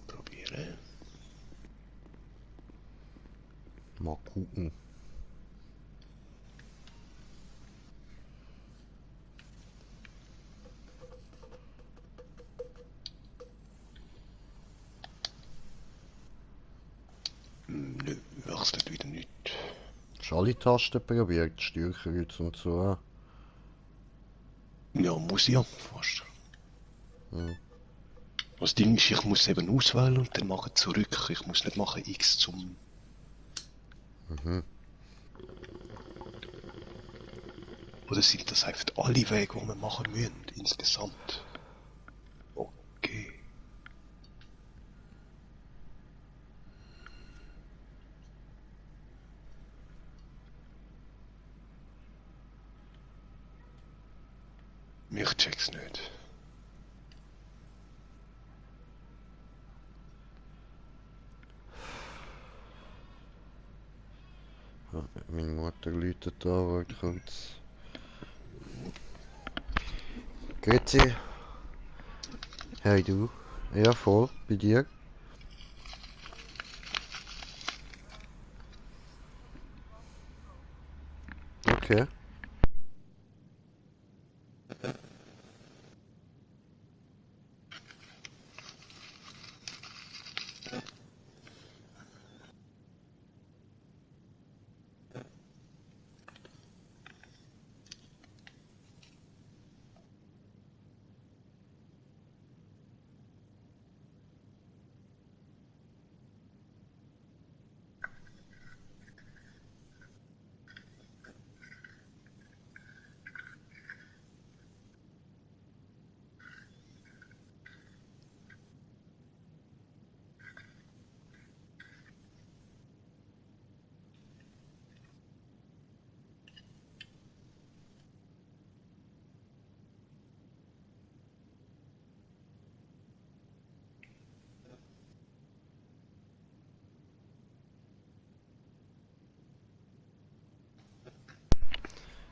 Probieren. Mal gucken. Nö, wechselt wieder nicht. Hast du alle Tasten probiert? Steuerkreuz und so? Ja, muss ich ja, fast. Mhm. Das Ding ist, ich muss eben auswählen und dann machen zurück. Ich muss nicht machen X zum... Mhm. Oder sind das einfach alle Wege, die wir machen müssen, insgesamt? Okay. Ich check's nicht. Meine Mutter läutet da, warte kurz. Grüezi. Hey du. Ja, voll. Bei dir? Okay.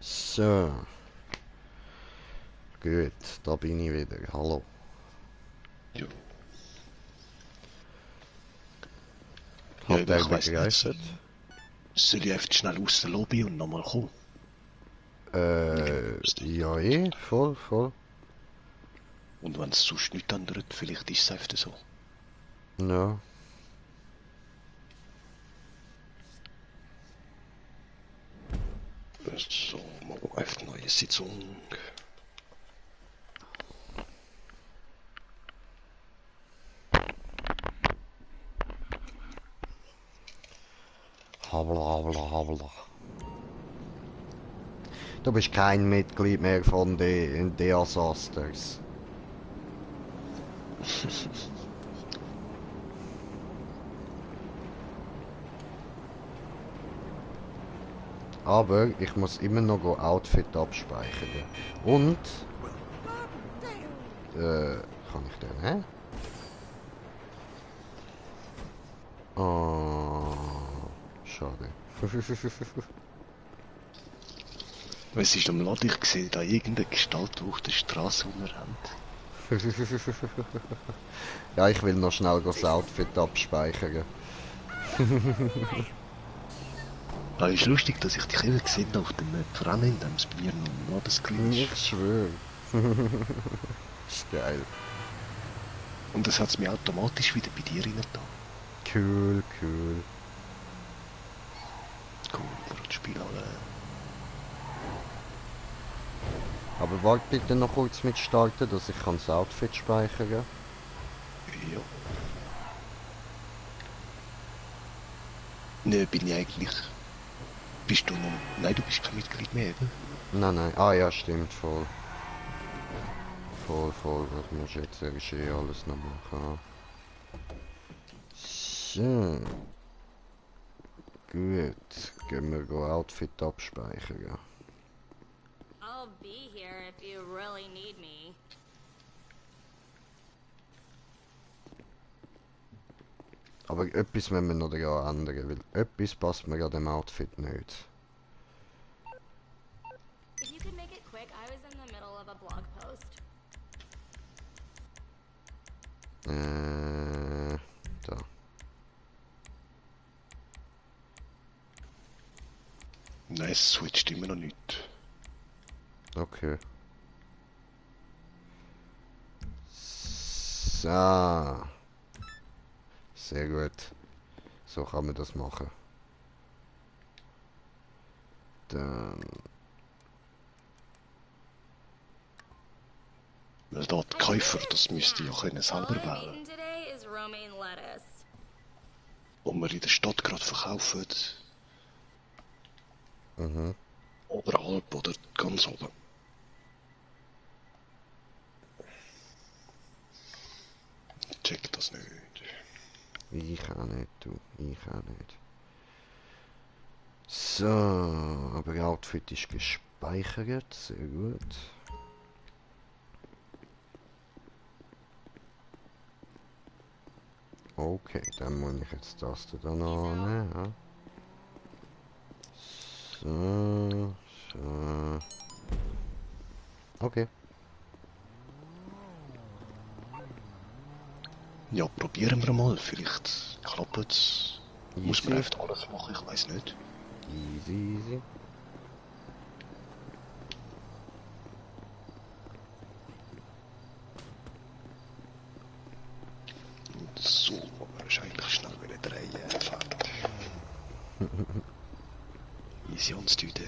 So. Gut, da bin ich wieder. Hallo. Ja. Ja, Hat aber er ich weiss nicht. begreift? Soll ich einfach schnell aus der Lobby und nochmal kommen? Ja voll, voll. Und wenn es sonst nichts ändert, vielleicht ist es einfach so. Ja. So, mal einfach neue Sitzung. Habla, habla, habla. Du bist kein Mitglied mehr von den Asasters. Aber ich muss immer noch Outfit abspeichern. Und... kann ich den, hä? Oh, schade. Was ist am Laden? Ich sehe da irgendeine Gestalt, die auf der Straße rumrennt. Ja, ich will noch schnell das Outfit abspeichern. Da ist lustig, dass ich dich eben gesehen habe auf dem Rennen, in dem es bei mir noch im Ladescreen Ich ist. schwöre. Ist geil. Und das hat es mir automatisch wieder bei dir rein da. Cool, cool. Cool, gerade Spiel alle. Aber warte bitte noch kurz mit starten, dass ich das Outfit speichern kann. Ja. Ne, bin ich eigentlich. Bist du noch. Nein, du bist kein Mitglied mehr, oder? Nein, nein. Ah ja, stimmt, voll. Voll, voll. Das muss ich jetzt erst alles noch machen. So. Gut. Gehen wir Outfit abspeichern. I'll be here if you really need me. Aber etwas müssen wir noch daran ändern, weil etwas passt mir an dem Outfit nicht. If you could make it quick, I was in the middle of a blog post. Da. Nein, es switcht immer noch nicht. Okay. So. Sehr gut. So kann man das machen. Dann... Weil da die Käufer, das müsste ja können selber All I'm wählen. eating today is romaine lettuce. Und wir in der Stadt gerade verkaufen. Mhm. Oberhalb oder ganz oben. Check das nicht. Ich auch nicht, du. Ich auch nicht. So, aber Outfit ist gespeichert. Sehr gut. Okay, dann muss ich jetzt das da noch nehmen. So, so. Okay. Ja, probieren wir mal. Vielleicht klappt es. Muss man Easy. einfach alles machen, ich weiß nicht. Easy, easy. So, wahrscheinlich schnell wieder drehen. Fertig. Easy ans Tüte.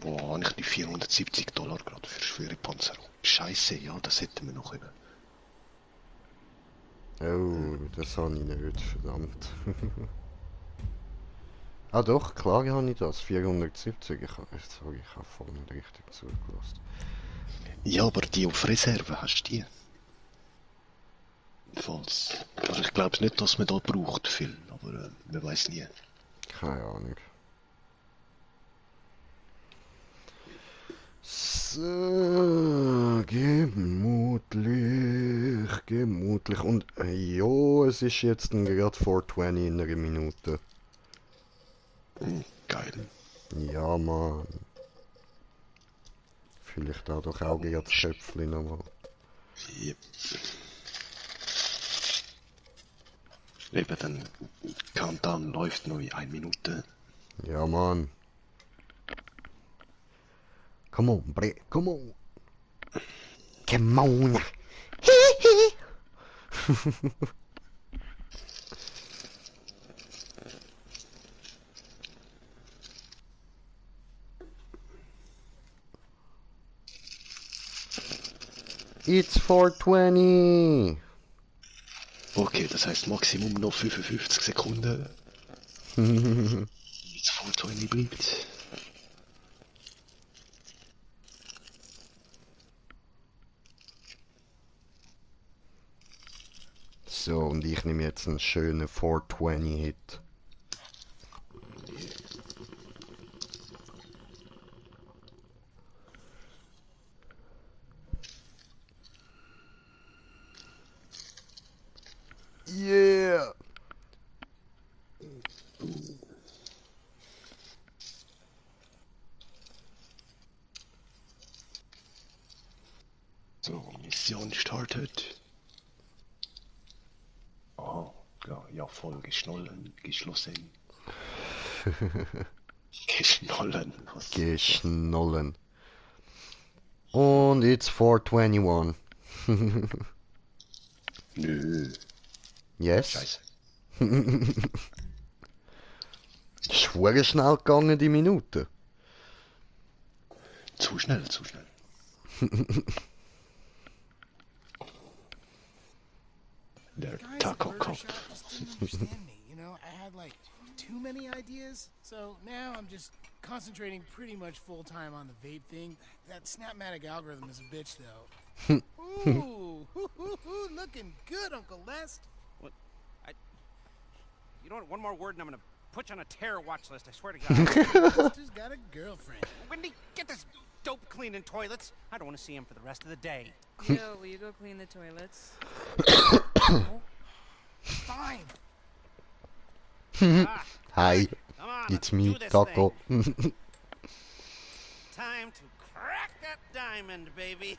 Wo habe ich die $470 gerade für schwere Panzerung? Scheiße, ja, das hätten wir noch eben. Oh, das habe ich nicht, verdammt. Ah doch, klar habe ich das. 470. Ich habe voll nicht richtig zugelassen. Ja, aber die auf Reserve, hast du die? Falls. Also ich glaube nicht, dass man da braucht viel, aber man weiß nie. Keine Ahnung. So, gemütlich, gemütlich. Und ja, es ist jetzt gerade 4:20 in einer Minute. Geil. Ja, Mann. Vielleicht auch doch auch gerade das Köpfchen nochmal. Yep. Eben, dann Countdown läuft noch in 1 Minute. Ja, Mann. Come on, bre, come on. Come on. It's 4:20. Okay, das heißt Maximum noch 55 Sekunden. Jetzt 420 bleibt. So, und ich nehme jetzt einen schönen 420-Hit. Yeah! So, Mission startet. Oh, ja, voll geschnollen, geschlossen. Geschnollen. Was? Geschnollen. Und it's 4:21. Nö. Yes? Scheiße. Ist verdammt schnell gegangen, die Minute. Zu schnell, zu schnell. Der Guys at Taco Burger Cop. Shop just didn't understand me, you know? I had like too many ideas, so now I'm just concentrating pretty much full time on the vape thing. That Snapmatic algorithm is a bitch, though. Ooh, looking good, Uncle Les. You know what? One more word and I'm gonna put you on a terror watch list, I swear to God. Sister's got a girlfriend. Wendy, get this dope cleaning toilets. I don't want to see him for the rest of the day. Yo, will you go clean the toilets? Fine. Ah, Hi, come on, it's let's me, do this Taco. thing. Time to crack that diamond, baby.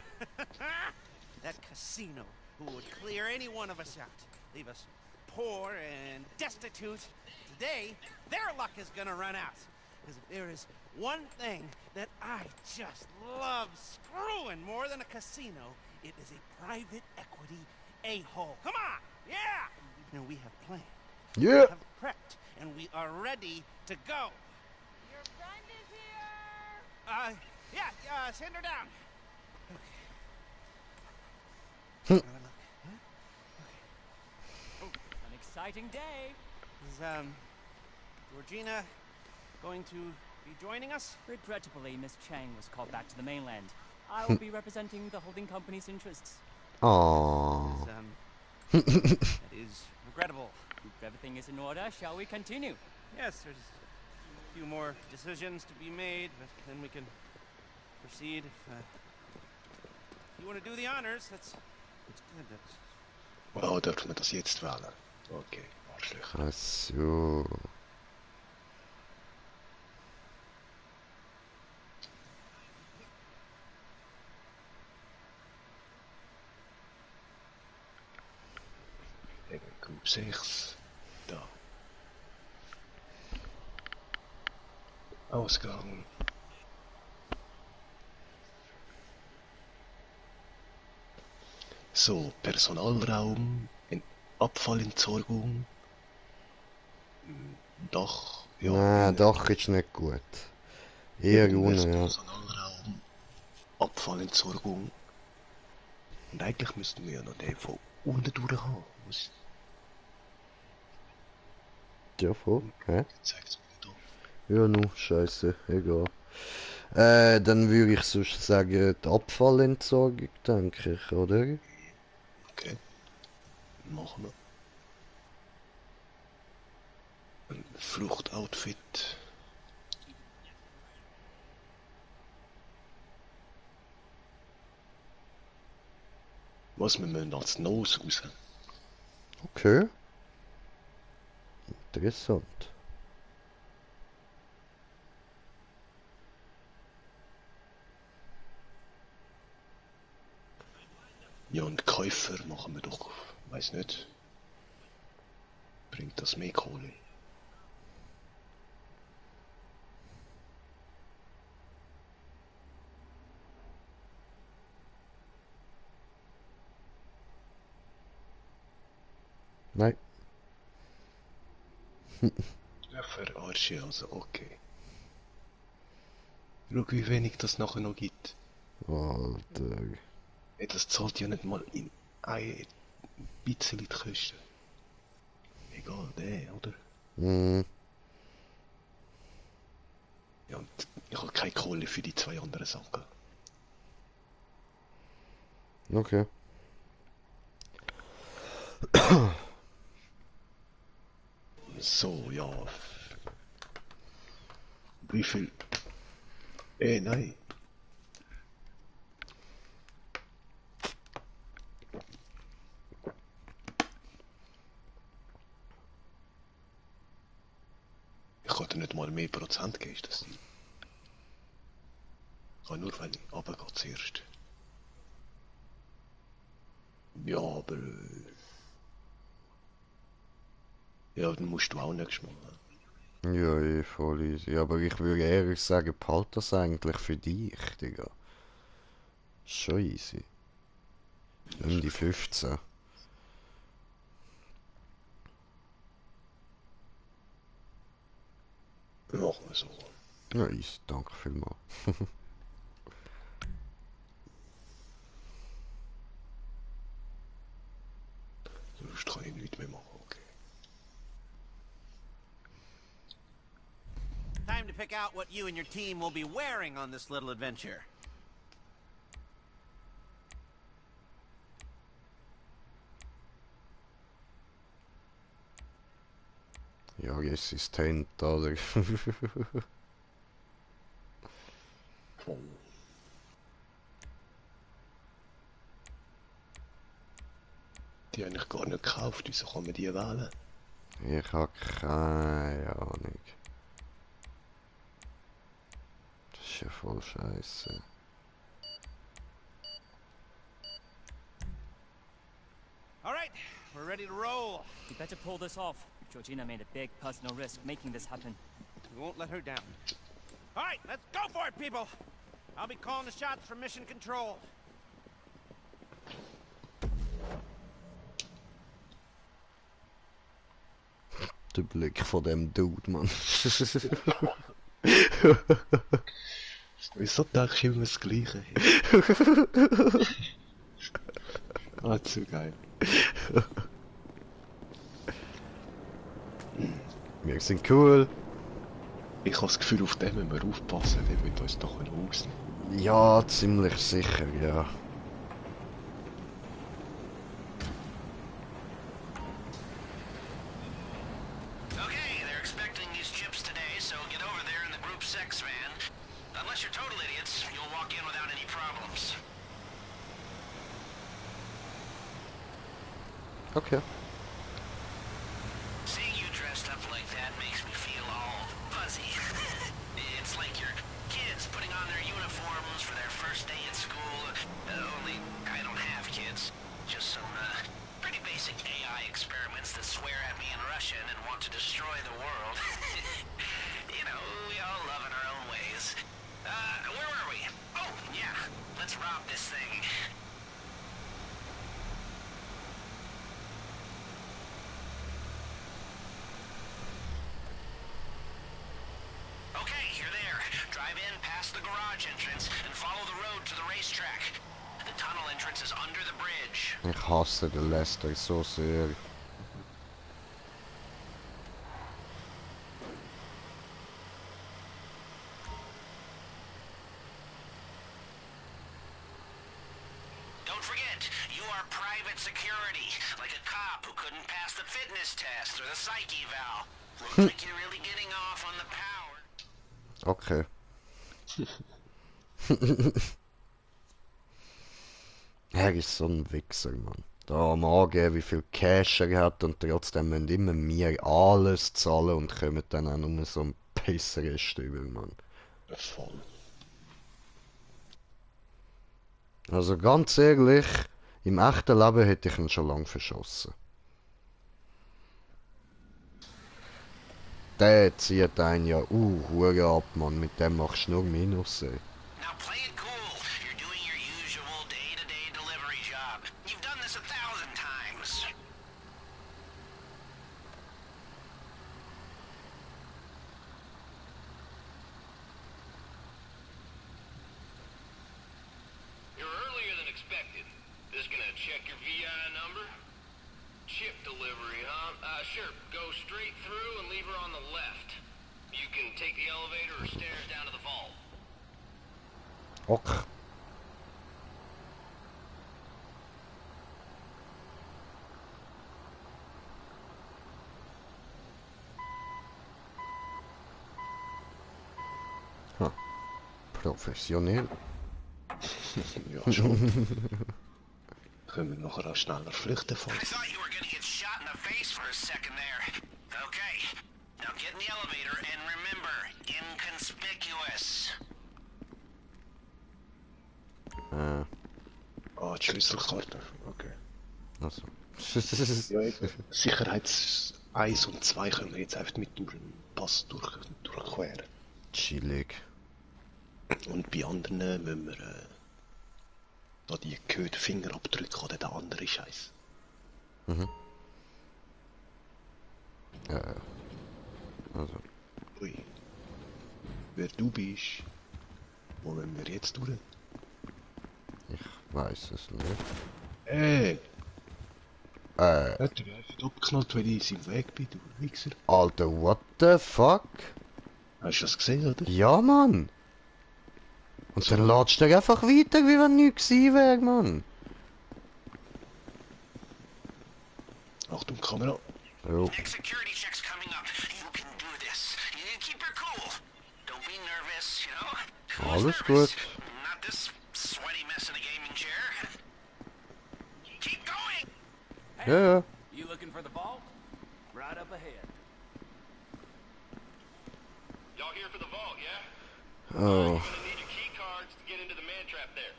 That casino who would clear any one of us out, leave us poor and destitute. Today, their luck is gonna run out. Because if there is one thing that I just love screwing more than a casino, it is a private equity a-hole. Come on! Yeah! Now we have planned. Yeah! We have prepped, and we are ready to go. Your friend is here! Yeah, send her down. Hmm. Okay. An exciting day. Is, Georgina going to be joining us? Regrettably, Miss Chang was called back to the mainland. I will be representing the holding company's interests. Aww. That is regrettable. If everything is in order, shall we continue? Yes, there's a few more decisions to be made, but then we can proceed. If you want to do the honors, that's good. Oh, dürfen wir das jetzt wählen? Okay, Arschlöcher. Ach so. Eben, Group 6. Da. Ausgang. So, Personalraum, Abfallentsorgung, Dach, ja. Nein, Dach ist nicht gut. Eher unten, ja. Personalraum, Abfallentsorgung. Und eigentlich müssten wir ja noch den von unten durch haben. Was Ja, voll. Hä? zeigt's mir da? Ja, nu, scheiße, egal. Dann würde ich sonst sagen, die Abfallentsorgung, denke ich, oder? Okay. Machen wir. Ein Fluchtoutfit. Was wir müssen als Nose raus. Okay. Interessant. Ja, und Käufer machen wir doch, weiß nicht. Bringt das mehr Kohle? Nein. Ja, für Arschie, also okay. Schau, wie wenig das nachher noch gibt. Alter. Ey, das zahlt ja nicht mal in ein bisschen die Kosten. Egal, der, oder? Mhm. Ja, und ich habe keine Kohle für die 2 anderen Sachen. Okay. So, ja. Wie viel? Nein. Ich kann dir nicht mal mehr Prozent geben, ist das? Ah, nur wenn ich runtergehe zuerst. Ja, aber... Ja, dann musst du auch nächstes Mal. Ja, voll easy. Aber ich würde ehrlich sagen, behalt das eigentlich für dich, Digga. Schon easy. Nimm die 15. Machen wir so. Ja, easy, danke vielmals. Sonst kann ich nichts mehr machen, okay. Time to pick out what you and your team will be wearing on this little adventure. Ja, jetzt ist Tent, oder? Die habe ich gar nicht gekauft, wieso kann man die wählen? Ich habe keine Ahnung. Das ist ja voll scheiße. All right, we're ready to roll. You better pull this off. Georgina made a big personal risk making this happen. We won't let her down. All right, let's go for it, people. I'll be calling the shots from mission control. Der Blick von dem Dude, Mann. Wieso denkst du immer das Gleiche? Ah, zu geil. Wir sind cool. Ich habe das Gefühl, auf dem müssen wir aufpassen, der wird uns doch rausnehmen. Ja, ziemlich sicher, ja. Okay, they're expecting these chips today, so get over there in the Group 6 van. Unless you're total idiots, you'll walk in without any problems. Okay. Seeing you dressed up like that makes me feel all fuzzy. It's like your kids putting on their uniforms for their first day at school. Only I don't have kids. Just some pretty basic AI experiments that swear at me in Russian and want to destroy the world. You know, we all love in our own ways. Where were we? Oh, yeah. Let's rob this thing. Okay, you're there. Drive in past the garage entrance and follow the road to the racetrack. The tunnel entrance is under the bridge. Ich hasse den Lester so sehr. Don't forget, you are private security, like a cop who couldn't pass the fitness test or the psych eval. Looks like you're really getting off on the power. Okay. Er ist so ein Wichser, Mann. Da am Angeben, wie viel Cash er hat und trotzdem müssen immer mir alles zahlen und kommen dann auch nur so ein Pisser-Rest über, Mann. Voll. Also ganz ehrlich, im echten Leben hätte ich ihn schon lange verschossen. Der zieht einen ja hure ab, Mann. Mit dem machst du nur Minus, ey. Now play it cool. You're doing your usual day-to-day delivery job. You've done this 1,000 times. You're earlier than expected. Just gonna check your VI number? Chip delivery, huh? Sure. Go straight through and leave her on the left. You can take the elevator or stairs down to the vault. Ok. Ha. Professionell. Ja, schon. Können wir nachher auch schneller flüchten von. I thought you were gonna get shot in the face for a second there. Okay. Now get in the elevator and remember, inconspicuous. Ah, die Schlüsselkarte. Okay. Also. Ja, eben. Sicherheits 1 und 2 können wir jetzt einfach mit dem Pass durchqueren. Chillig. Und bei anderen müssen wir da die gehörten Fingerabdrücke oder der andere Scheiß. Mhm. Also. Ui. Wer du bist, wo wollen wir jetzt durch? Ich weiß es nicht. Hat er einfach abgeknallt, weil ich im Weg bin, du Wichser? Alter, what the fuck? Hast du das gesehen, oder? Ja, Mann! Und dann ladst du einfach weiter, wie wenn nichts gewesen wäre, Mann. Achtung, Kamera. Jo. Next security check's coming up. You can do this. You keep her cool. Don't be nervous, you know? Who's Alles nervous? gut. Not this sweaty mess in a gaming chair. Keep going! Ja, ja. You looking for the vault? Right up ahead. Y'all here for the vault, yeah? Oh. You're gonna need your key cards to get into the man trap there.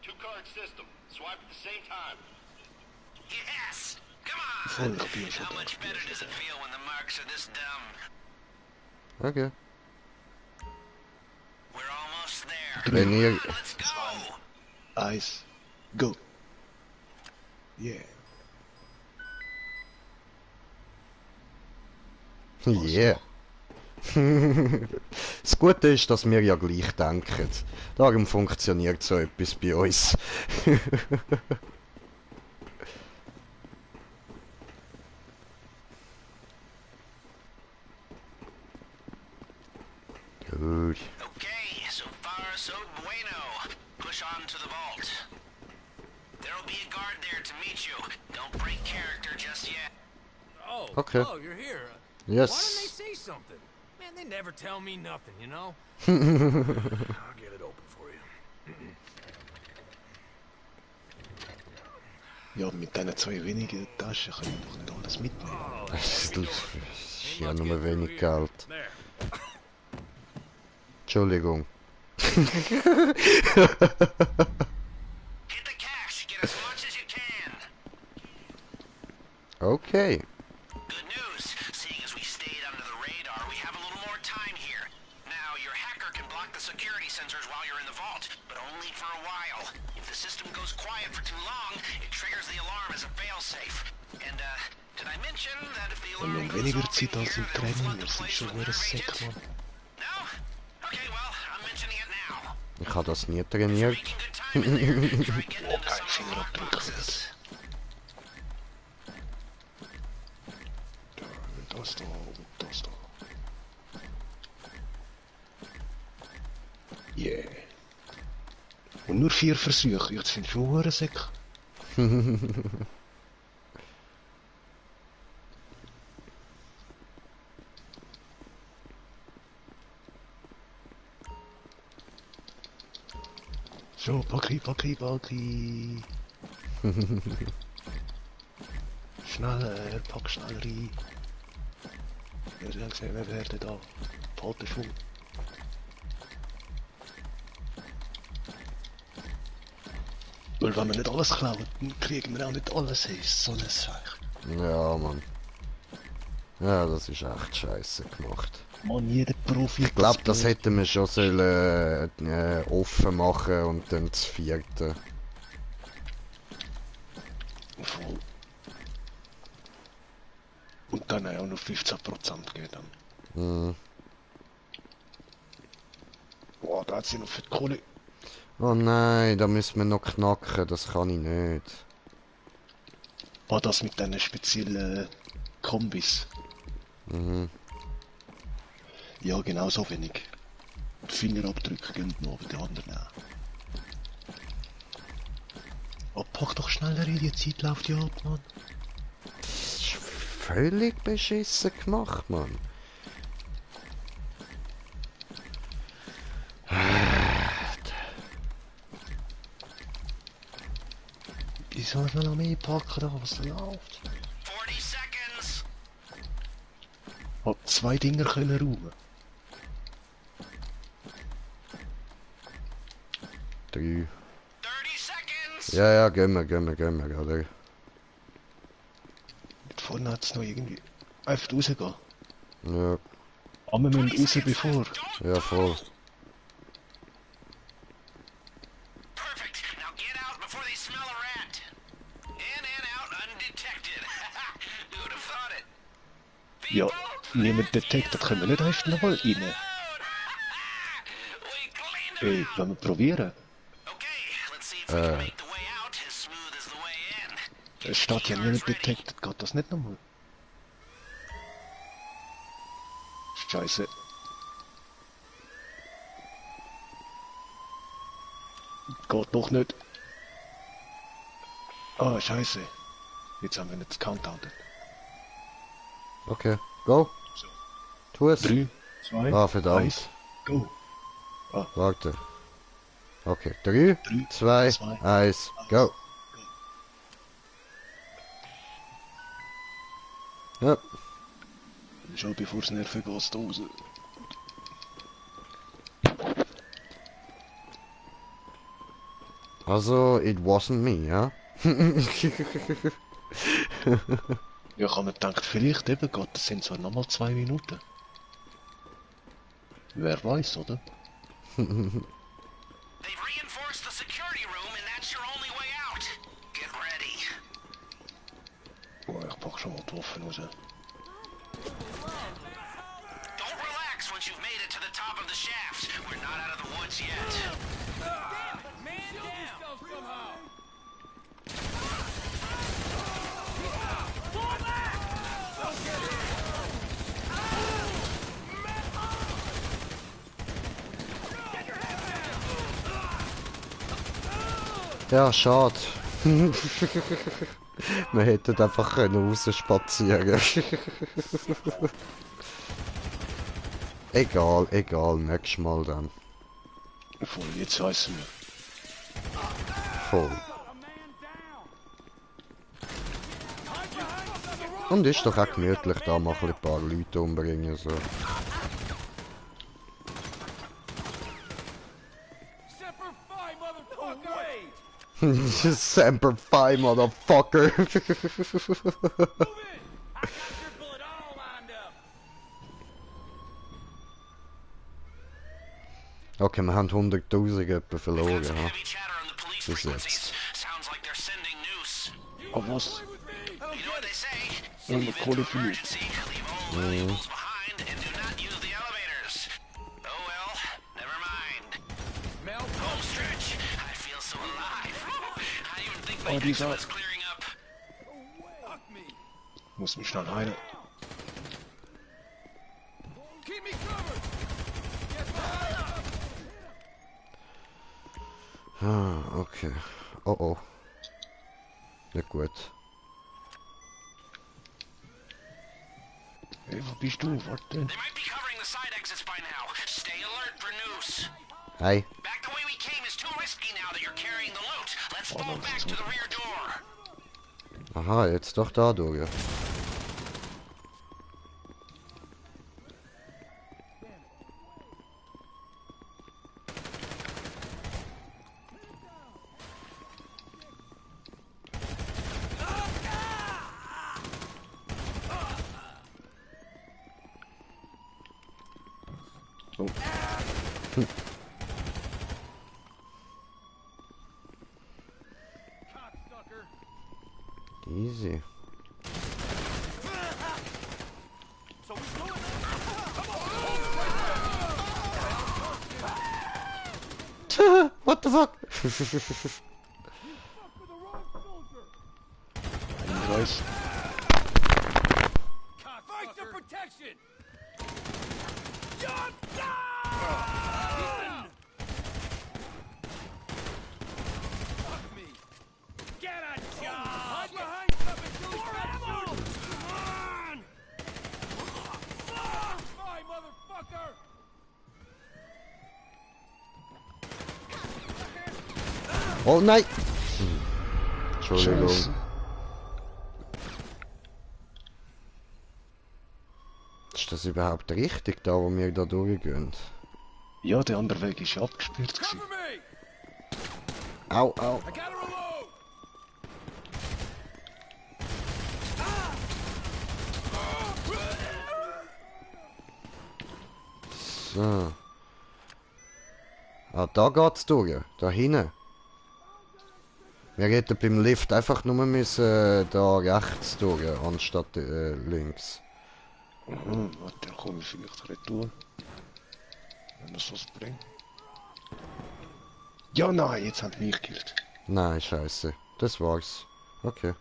2-card system. Swipe at the same time. Yes! Come on! Voll, ich bin schon How da. much better does it feel when the marks are this dumb? Okay. We're almost there. Wenn ihr... Come on, let's go! 1, go! Yeah. Yeah. Das Gute ist, dass wir ja gleich denken. Darum funktioniert so etwas bei uns. Gut. Okay, so far so bueno. Push on to the vault. There'll be a guard there to meet you. Don't break character just yet. Oh, Okay. oh, you're here. Why Yes. didn't they say something? Man, they never tell me nothing, you know? I'll get it open for you. Ja, mit diesen 2 wenigen Taschen können wir doch nicht alles mitnehmen. Das ist ja nur wenig Geld. Entschuldigung. Get the cash. Get as much as you can. Okay. Good news. Seeing as we stayed under the radar, we have a little more time here. Now, your hacker can block the security sensors while you're in the vault, but only for a while. If the system goes quiet for too long, it triggers the alarm as a failsafe. And, did I mention that if the Und alarm wir haben goes weniger off in Zeit als here, im then we'll Training, flood wir the sind place schon with nur ein litter Sack, agent? Mann. No? Okay, well, I'm mentioning it now. Ich habe das nie trainiert. Making good time in there. Try getting into Kein some of the Fingerabdruck lockboxes. Das da und das da. Yeah. Und nur 4 Versuche, jetzt sind schon Hurensäcke. So, Paki. Schneller, pack schneller rein. Wir haben gesehen, wir werden da. Behalte Schwung. Weil wenn wir nicht alles klauen, dann kriegen wir auch nicht alles hin. So ein Zeug. Ja, Mann. Ja, das ist echt scheiße gemacht. Mann, jeder Profi... Ich glaube, das hätten wir schon sollen, offen machen und dann das 4. Voll. Und dann auch noch 15% geben. Mhm. Boah, da hat sie noch für die Kohle. Oh nein, da müssen wir noch knacken, das kann ich nicht. War das mit diesen speziellen Kombis? Mhm. Ja, genau so wenig. Die Fingerabdrücke gehen noch, aber die anderen auch. Oh, pack doch schneller in, die Zeit läuft ja ab, Mann. Das ist völlig beschissen gemacht, Mann. Ich soll noch mehr packen, da, was da läuft. 40 seconds. Hab 2 Dinger können räumen. 3. 30 seconds. Ja, gehen wir, gerade. Vorne hat's noch irgendwie... Einfach rausgehen. Ja, Aber wir müssen raus bevor. ja, voll. Perfect. Now get out before they smell a rat. In and out undetected. Who would have thought it? Ja, niemand detected, können wir nicht einfach nochmal rein. We cleaned Ey, wollen wir probieren? Okay, let's see if we can make the way out as smooth as the way in. Es steht ja niemand detected, geht das nicht nochmal? Scheiße. Geht doch nicht. Ah, scheiße. Jetzt haben wir nicht counted. Okay, go. So. Tu es. 3, 2, Ah, verdammt. 1, go. Warte. Okay, 3, 2, 1, go. Ja, Schon bevor es nerven geht, raus. also, it wasn't me, ja? Ja, ich habe mir gedacht, vielleicht eben geht das sind so nochmal 2 Minuten. Wer weiß, oder? They've reinforced the security room and that's your only way out. Get ready. Oh, ich pack schon mal die Waffen raus. Don't relax once you've made it to the top of the shaft. We're not out of the woods yet. Man down! ja, schade. Wir hätten einfach rausspazieren können. Egal, nächstes Mal dann. Voll, jetzt heißen wir. Voll. Und ist doch auch gemütlich, da mal ein paar Leute umbringen, so. Semper Fi, Motherfucker! Okay, wir haben 100.000 etwa verloren, ha? Bis jetzt. Oh, was? Eine Kohle für mich. Oh, dieser... Muss mich schnell heilen. Ah, okay. Oh oh. Nicht gut. Hey, wo bist du? Warte. Hey. Aha, jetzt doch da durch. Oh. Easy. What the fuck? Nice. Fight for protection. Get a job! Hide behind something, dude! More ammo! Come on! Fine, motherfucker! Oh nein! Entschuldigung. Scheiße. Ist das überhaupt richtig, da wo wir da durchgehen? Ja, der andere Weg ist abgesperrt gewesen. Cover me! Au, au. I gotta reload! So. Ah, da geht's durch. Da hinten. Wir hätten beim Lift einfach nur müssen da rechts durch, anstatt links. Warte, dann komme ich vielleicht retour. Wenn das was bringt. Ja, nein, jetzt hat mich gekillt. Nein, scheiße. Das war's. Okay.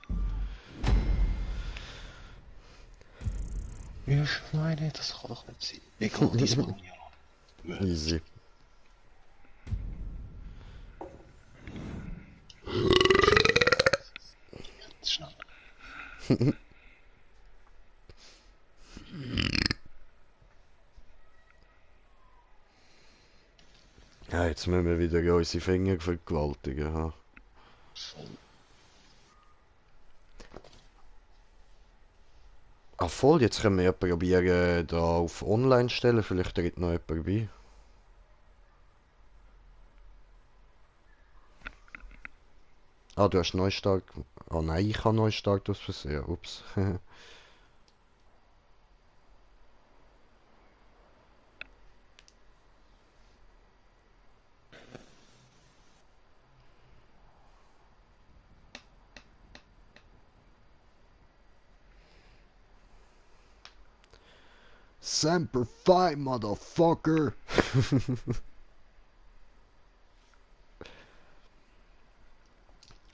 Ich meine, das kann doch nicht sein. Egal, diesmal ja. Easy. Schnell. Ja, jetzt müssen wir wieder unsere Finger vergewaltigen, ha? Ah voll, jetzt können wir ja probieren, da auf Online stellen, vielleicht tritt noch jemand bei. Ah, du hast Neustart. Ah nein, ich habe Neustart aus Versehen. Ups. Semper Fi, Motherfucker!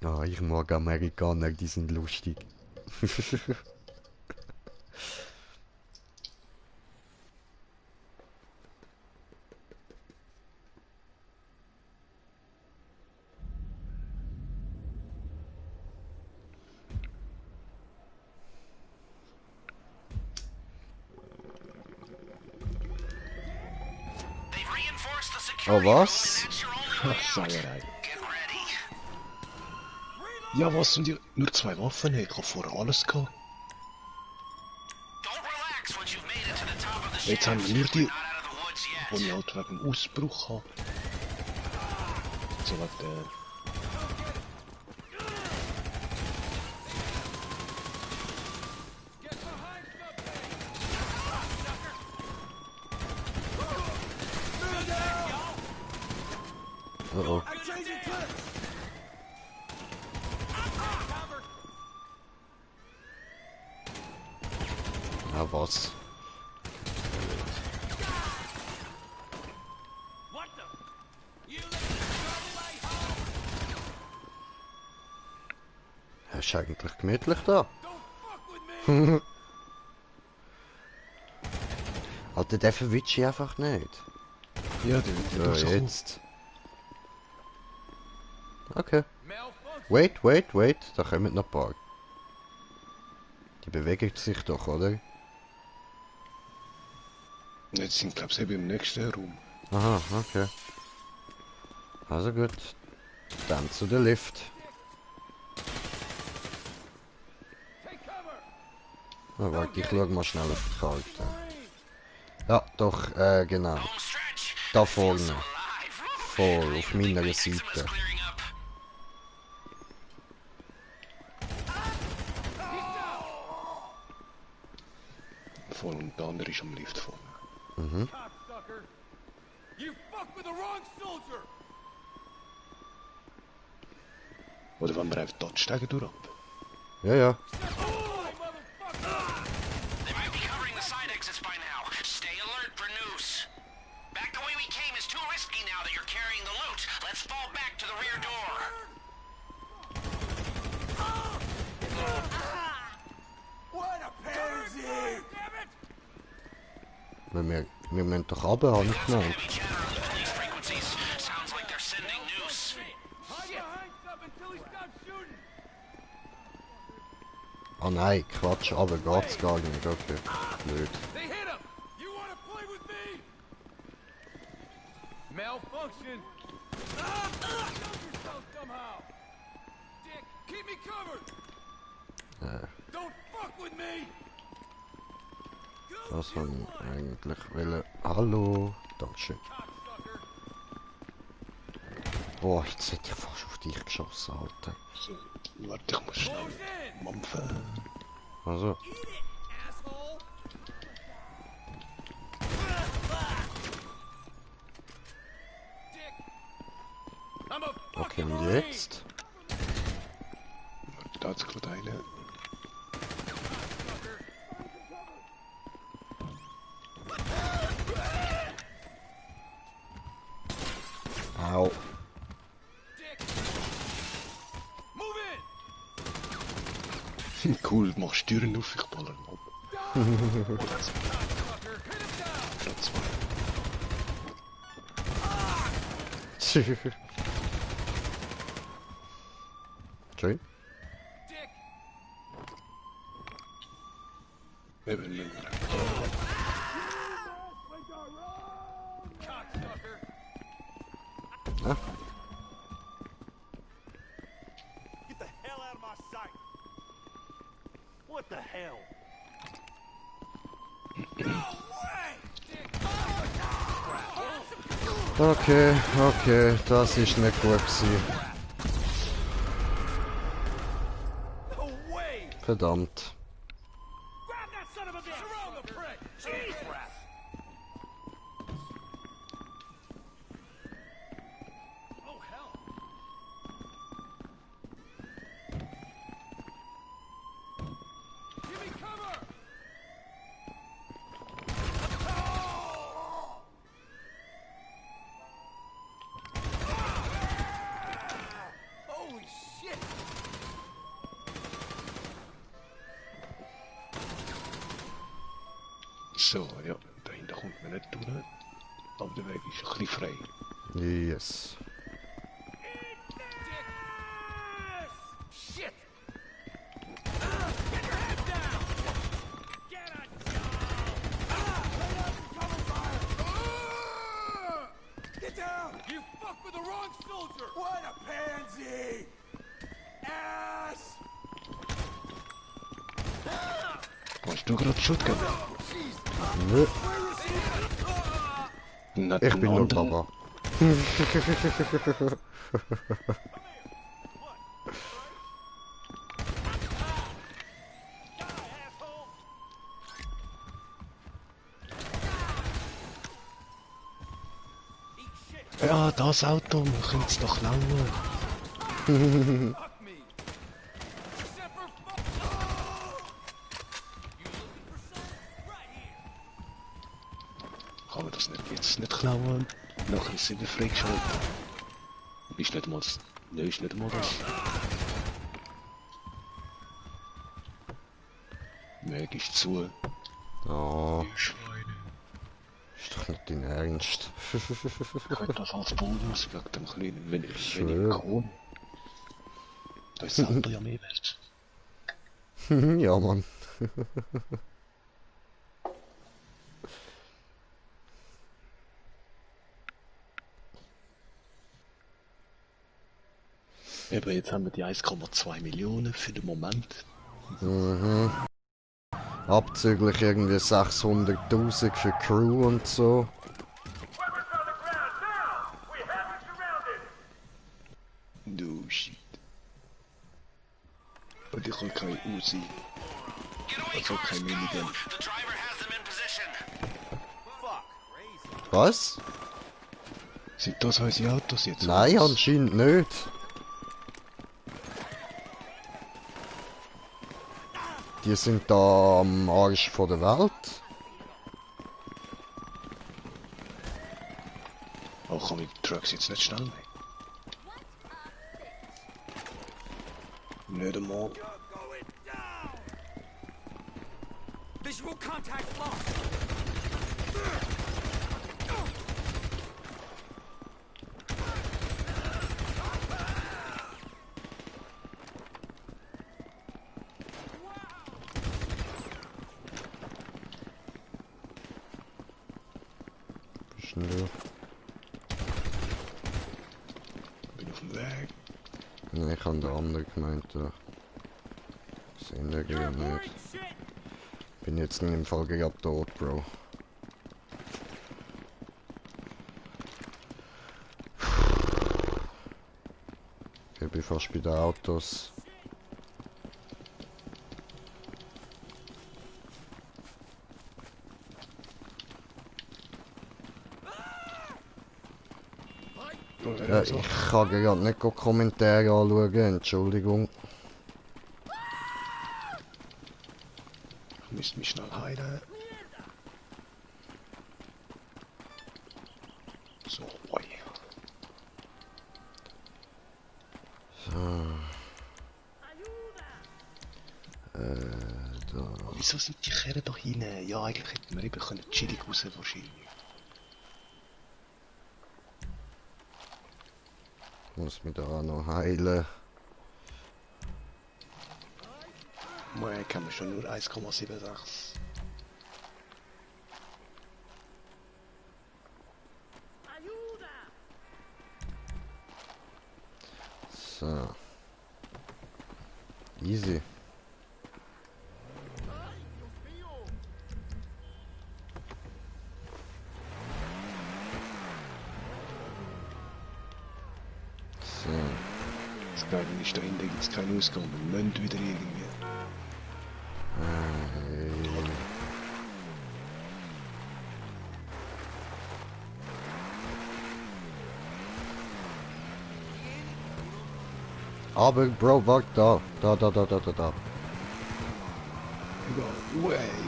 Ah, ich mag Amerikaner, die sind lustig. Oh was? Sauerei. Ja, was sind die? Nur 2 Waffen? Ich habe vorher alles gehabt. Jetzt haben wir nur die, die ich halt wegen dem Ausbruch habe. So wegen der... Oh oh. Ja, was? Ja, ist eigentlich gemütlich da. Alter, den verwitsche ich einfach nicht. Ja, die Ja, so jetzt. Okay. Wait, da kommen noch ein paar. Die bewegen sich doch, oder? Jetzt sind, glaube ich, eben im nächsten Raum. Aha, okay. Also gut. Dann zu der Lift. Oh, warte, ich schau mal schnell auf die Karte. Ja, doch, genau. Da vorne. Voll, auf meiner Seite. Voll und der andere ist am Lift vorne. Mhm. Oder wenn wir einfach dort steigen durch ab. Ja, ja. They might be covering the side exits by now. Stay alert for noose. Back the way we came is too risky now that you're carrying the loot. Let's fall back to the rear door. What a pansy! Wir müssen doch runter, habe ich gemeint. Heavy chatter on the police frequencies. Sounds like they're sending noose. Ah nein, Quatsch, aber geht's gar nicht. Okay, blöd. They hit him! You wanna play with me? Malfunction! Kill yourself somehow! Dick, keep me covered! Don't fuck with me! Das wollte ich eigentlich wollen. Hallo, Dankeschön. Boah, jetzt hätte ich fast auf dich geschossen, Alter. So, warte, ich muss schnell mampfen. Also. Okay, und jetzt? Da hat's gerade eine. Au. Cool, mach Türen auf, ich baller ab. Gerade zwei. Schön. Eben nicht mehr. Ah. Get the hell out of my sight! What the hell? Okay, das ist nicht gut gewesen. Verdammt. Grab that son of a bitch! Surround the prick! Jesus! Oh hell! Give me cover! Holy shit! So, ja, dahinter kommt man nicht durch. Aber der Weg ist ein bisschen frei. Yes. Shit! Get your head down! Get a job! Lay down and cover fire! Get down! You fucked with the wrong soldier! What a pansy! Ass! Hast du gerade Shotgun? Nö. Where is Na, Ich den bin nur anderen- Baba. Ja, das Auto, wir können es doch klauen. Kann man das jetzt nicht klauen? Nachher sind wir freigeschaltet. Ist nicht mal das. Nö, ist nicht mal das. Weg ist zu. Oh, Ihr Schweine. ist doch nicht dein Ernst. Ich hätte das als Bonus wegen dem kleinen, wenn ich Schön. komme. Da ist das Auto ja mehr wert. Ja, Mann. Eben, jetzt haben wir die 1,2 Millionen für den Moment. Mhm. Abzüglich irgendwie 600.000 für Crew und so. Du shit. Und ich habe kein Uzi. Also kein Minigun. The driver has them in position. Was? Sind das unsere Autos jetzt? Nein, anscheinend nicht. Die sind da am Arsch von der Welt. Oh, kann ich die Trucks jetzt nicht schnell weg? Nicht einmal. Visual contact lost. Schnell. Bin auf dem Weg. Nee, ich habe den anderen gemeint. Sehen wir ja nicht. Bin jetzt in dem Fall gerade tot, Bro. Ich bin fast bei den Autos. Ja, ich kann gerade nicht Kommentare anschauen, Entschuldigung. Ich müsste mich schnell heilen. So, oi. So. Da. Wieso sind die Kerren da hinten? Ja, eigentlich hätten wir eben können chillig raus wahrscheinlich. Muss mich da auch noch heilen. Morgen haben wir schon nur 1,76. So. Easy. So. Das Geile ist, da hinten gibt es keinen Ausgang. Wir müssen wieder irgendwie. Aber Bro, warte da. Da. Ja,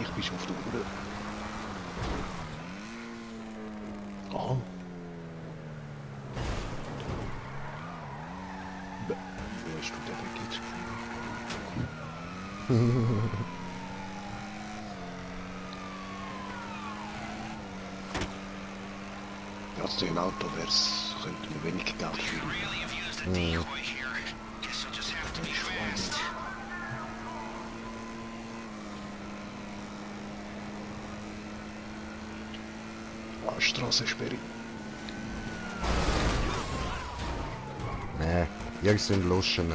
ich bin schon auf der Uhr. Aha. Wo hast du den Weg jetzt gefunden? Also im Auto wär's, könnte man wenig Geld führen. Really have used a decoy here. Guess you'll just have to be fast. Ah, Straßensperre. Nee, ihr sind Luschen.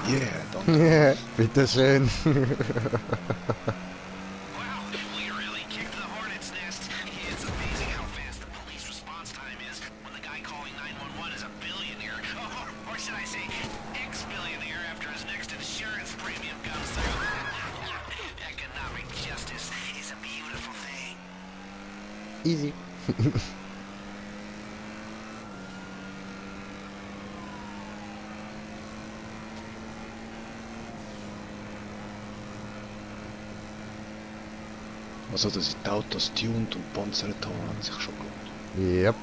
Yeah, danke. Bitteschön. Wow, we really kicked the hornet's nest. It's amazing how fast the police response time is when the guy calling 911 is a billionaire. Or should I say, ex-billionaire after his next insurance premium comes through. Economic justice is a beautiful thing. Easy. Also, dass ich die Autos tuned und panzert habe, haben sich schon gelohnt. Yep.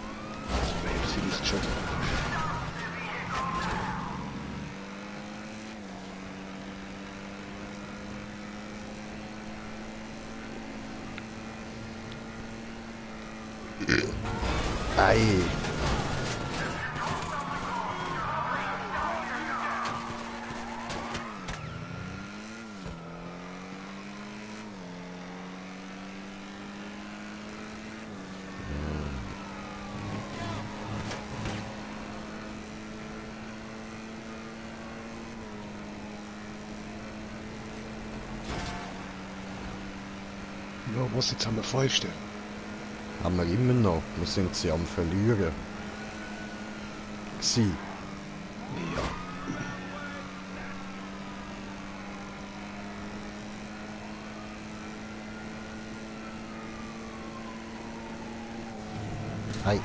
Das wäre vielleicht schon. Ei. Ja, was, jetzt haben wir 5 Sterne. Haben wir immer noch. Wir sind sie am Verlieren. Gsi. Ja. Ei.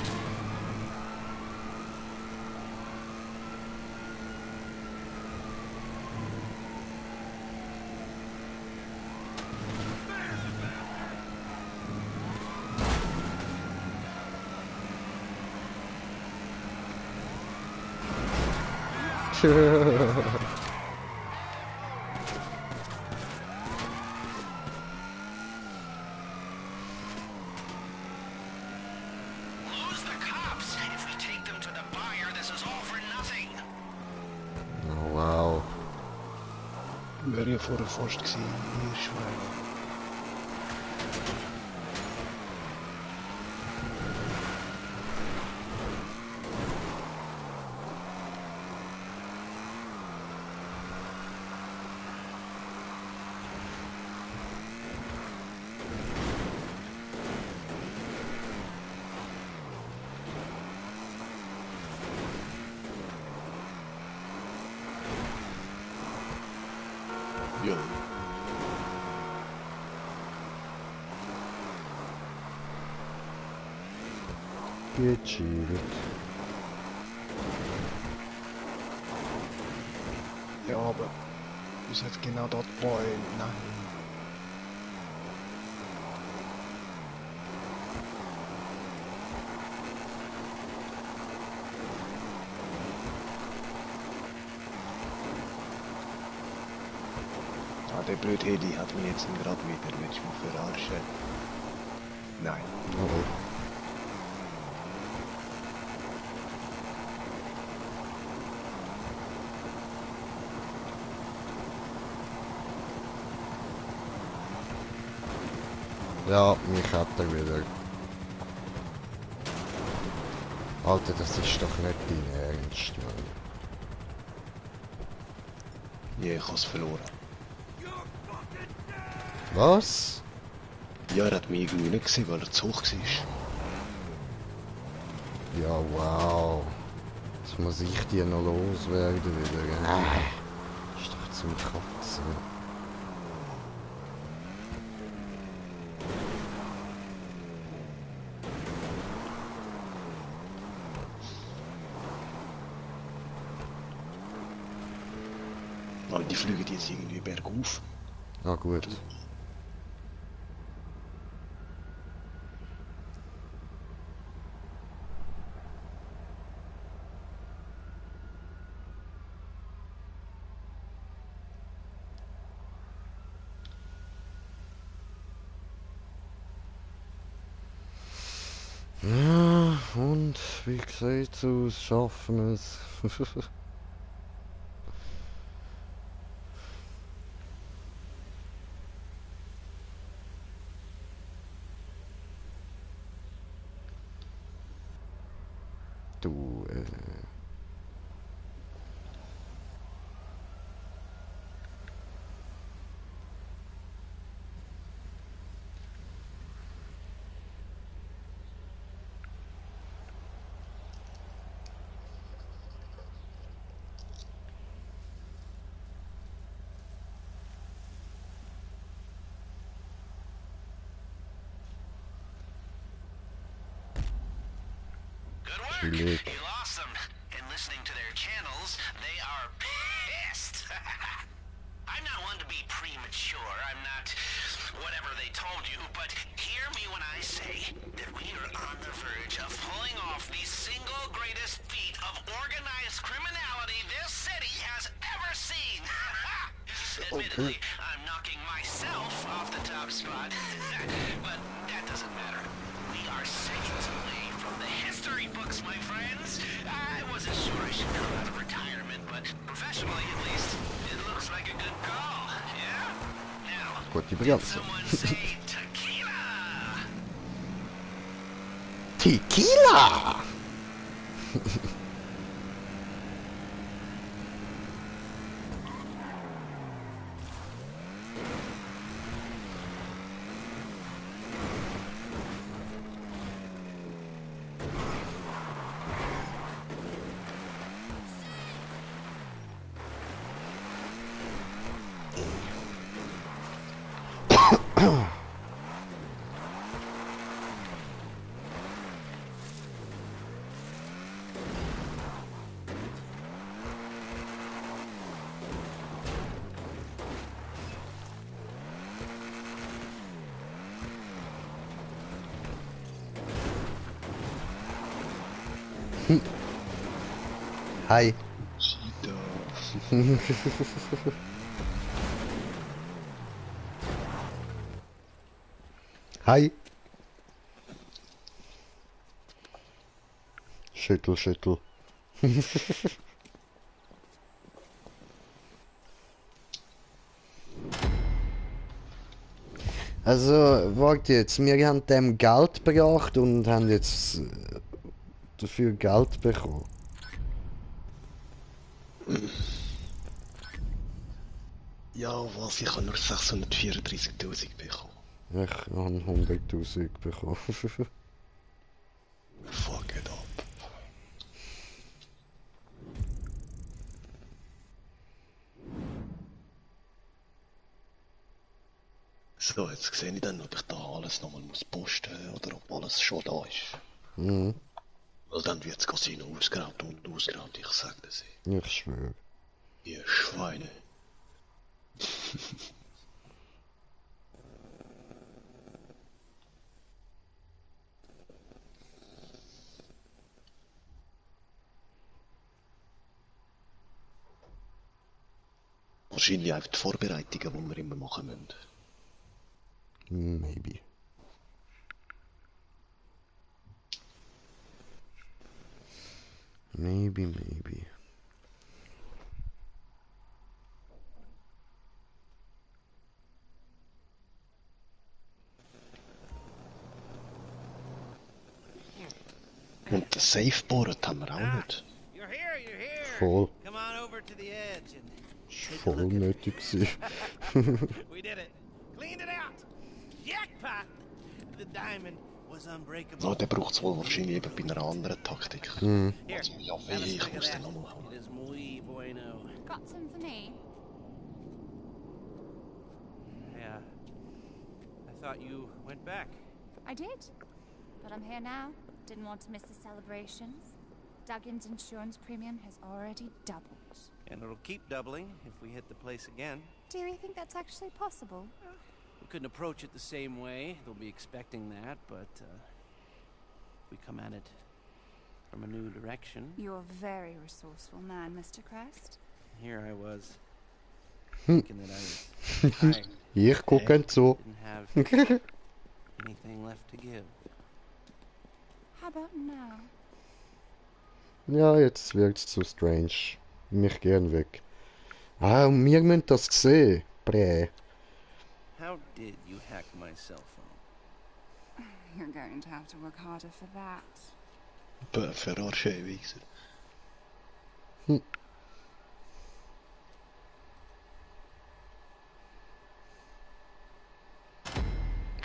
Lose the cops. If we take them to the buyer, this is all for nothing. Oh, wow. Wäre ja vorher fast gewesen, ihr Schwein. Ja. Gechillt. Ja, aber uns hat genau dort wollen. Nein. Ah, der blöde Heli hat mich jetzt gerade wieder letztes Mal verarscht. Nein. Oh. Ja, mich hat er wieder. Alter, das ist doch nicht dein Ernst, Mann. Ja, ich hab's verloren. Was? Ja, er hat mich irgendwie nicht gesehen, weil er zu hoch war. Ja, wow. Jetzt muss ich die noch loswerden wieder. Ist doch zum Kotzen. Aber die fliegen jetzt irgendwie bergauf. Ah, gut. Ja, und wie sieht's aus? Schaffen wir es? Du, Good work. Chillig. You lost them. And listening to their channels, they are pissed. I'm not one to be premature. I'm not whatever they told you, but hear me when I say that we are on the verge of pulling off the single greatest feat of organized criminality this city has ever seen. Admittedly, I'm knocking myself off the top spot, but that doesn't matter. We are seconds away from the history books, my friends. I wasn't sure I should come out of retirement, but professionally at least, it looks like a good call. Yeah? Now, Gute did Begrenzung. someone say tequila? Tequila! Hi. Cheeto. Hi. Schüttel, schüttel. Also, warte jetzt, wir haben dem Geld gebracht und haben jetzt dafür Geld bekommen. Ja, was? Ich habe nur 634.000 bekommen. Ich habe 100.000 bekommen. Fuck it up. So, jetzt sehe ich dann, ob ich da alles nochmal muss posten oder ob alles schon da ist. Mhm. Weil dann wird das Casino ausgeraubt und ausgeraubt, ich sag das. Ich schwöre. Ihr Schweine. Wahrscheinlich einfach die Vorbereitungen, die wir immer machen müssen. Maybe. Maybe. Und das Safeboard haben wir auch nicht. You're here. Voll. Come on over to the edge and Das war voll nötig gewesen. we did it. Cleaned it out. Jackpot. The diamond was unbreakable. No, der braucht es wohl wahrscheinlich eben bei einer anderen Taktik. Mhm. Here, Also, ja, have a weh, ich swig of muss that. den nochmal haben. It is muy bueno. Got some for me? Yeah. I thought you went back. I did. But I'm here now. Didn't want to miss the celebrations. Duggan's insurance premium has already doubled. And it'll keep doubling if we hit the place again. Do you think that's actually possible? We couldn't approach it the same way. They'll be expecting that, but we come at it from a new direction. You're a very resourceful man, Mr. Crest. Here I was, thinking that I Ich gucke zu. didn't have anything left to give. How about now? Ja, jetzt wirkt's zu strange. Mich gern weg. Ah, und wir müssen das sehen. Prä. How did you hack my cell phone? You're going to have to work harder for that. Verarschen, Wichser.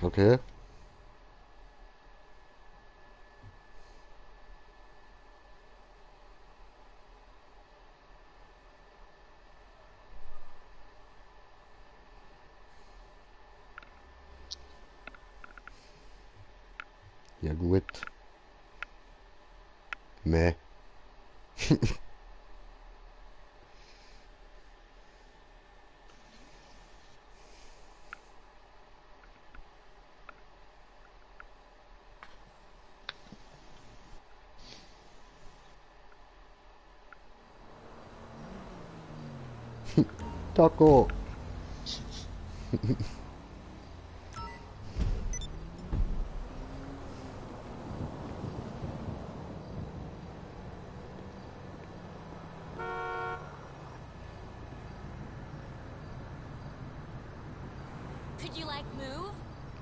Okay. Ja gut. Meh. Taco. Could you like move?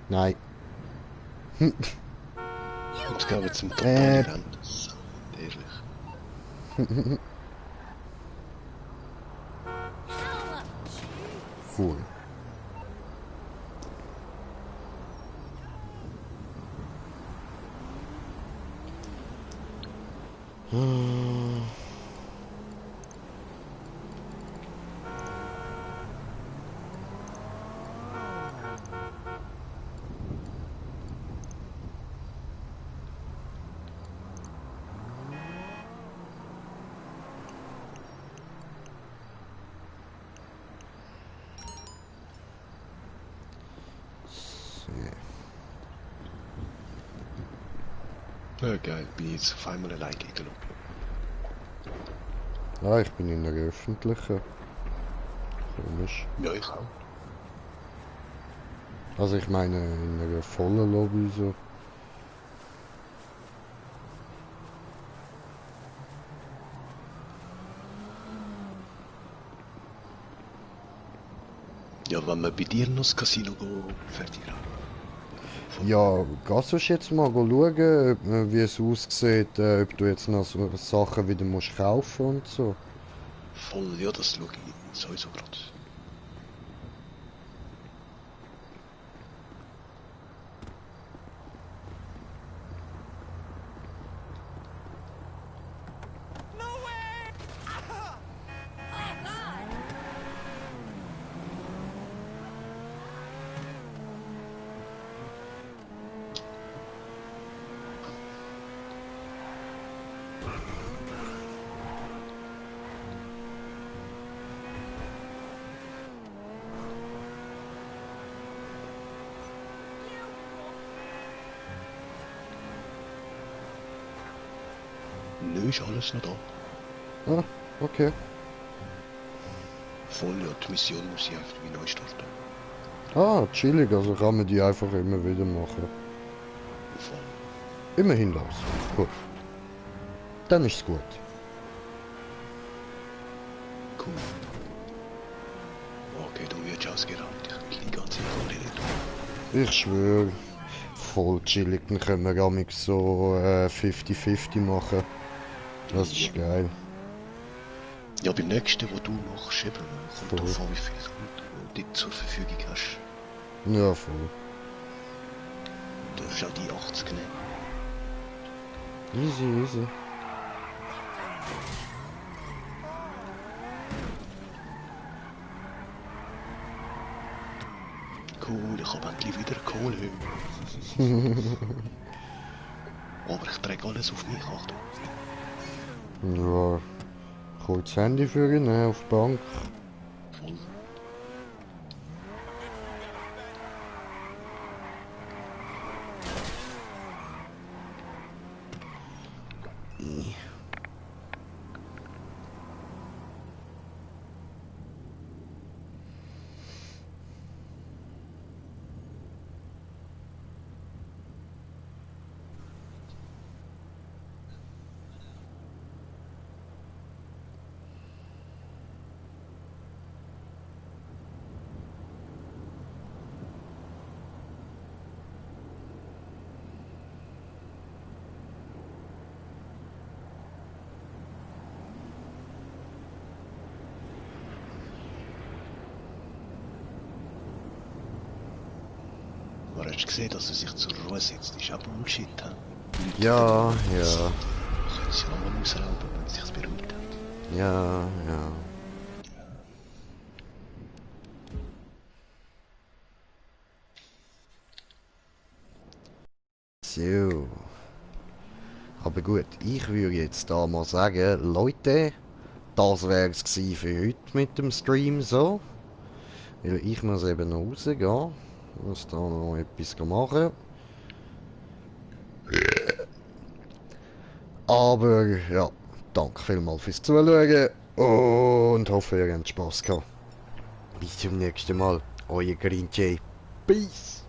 Nein. Jetzt gehen wir zum Kampagnerennen. Ehrlich. Cool. Ja, geil, bin jetzt auf einmal allein gegen den Lobby. Ah, ich bin in einer öffentlichen. Komisch. Ja, ich auch. Also ich meine in einer vollen Lobby so. Ja, wenn wir bei dir noch das Casino gehen, fährt ihr auch. Ja, gehst du jetzt mal schauen, wie es aussieht, ob du jetzt noch so Sachen wieder musst kaufen und so. Voll, ja, das schaue ich sowieso gerade. Nö, ist alles noch da. Ah, okay. Voll, ja, die Mission muss ich einfach wie neu starten. Ah, chillig, also kann man die einfach immer wieder machen. Voll. Immerhin los. Gut. Dann ist's gut. Cool. Okay, du wirst ausgeraubt. Ich bin die ganze Zeit Ich schwöre. Voll chillig, dann können wir gar nicht so 50-50 machen. Das ist geil. Ja, beim nächsten, wo du machst, eben, kommt Voll. drauf an, wie viel du dort zur Verfügung hast. Ja, voll. Du darfst auch die 80 nehmen. Easy, easy. Cool, ich habe endlich wieder Kohle. Aber ich trage alles auf mich, Achtung. Ja. Kurz Handy für ihn auf die Bank. Voll. Aber hast du gesehen, dass er sich zur Ruhe setzt? Das ist auch Bullshit. He? Ja, ja. Können sie nochmal ausrauben, wenn es sich beruhigt hat. Ja, ja. So. Aber gut, ich würde jetzt da mal sagen, Leute, das wäre es für heute mit dem Stream so. Weil ich muss eben noch rausgehen. Muss da noch etwas machen. Aber ja, danke vielmals fürs Zuschauen und hoffe, ihr habt Spass gehabt. Bis zum nächsten Mal. Euer Green Jay. Peace.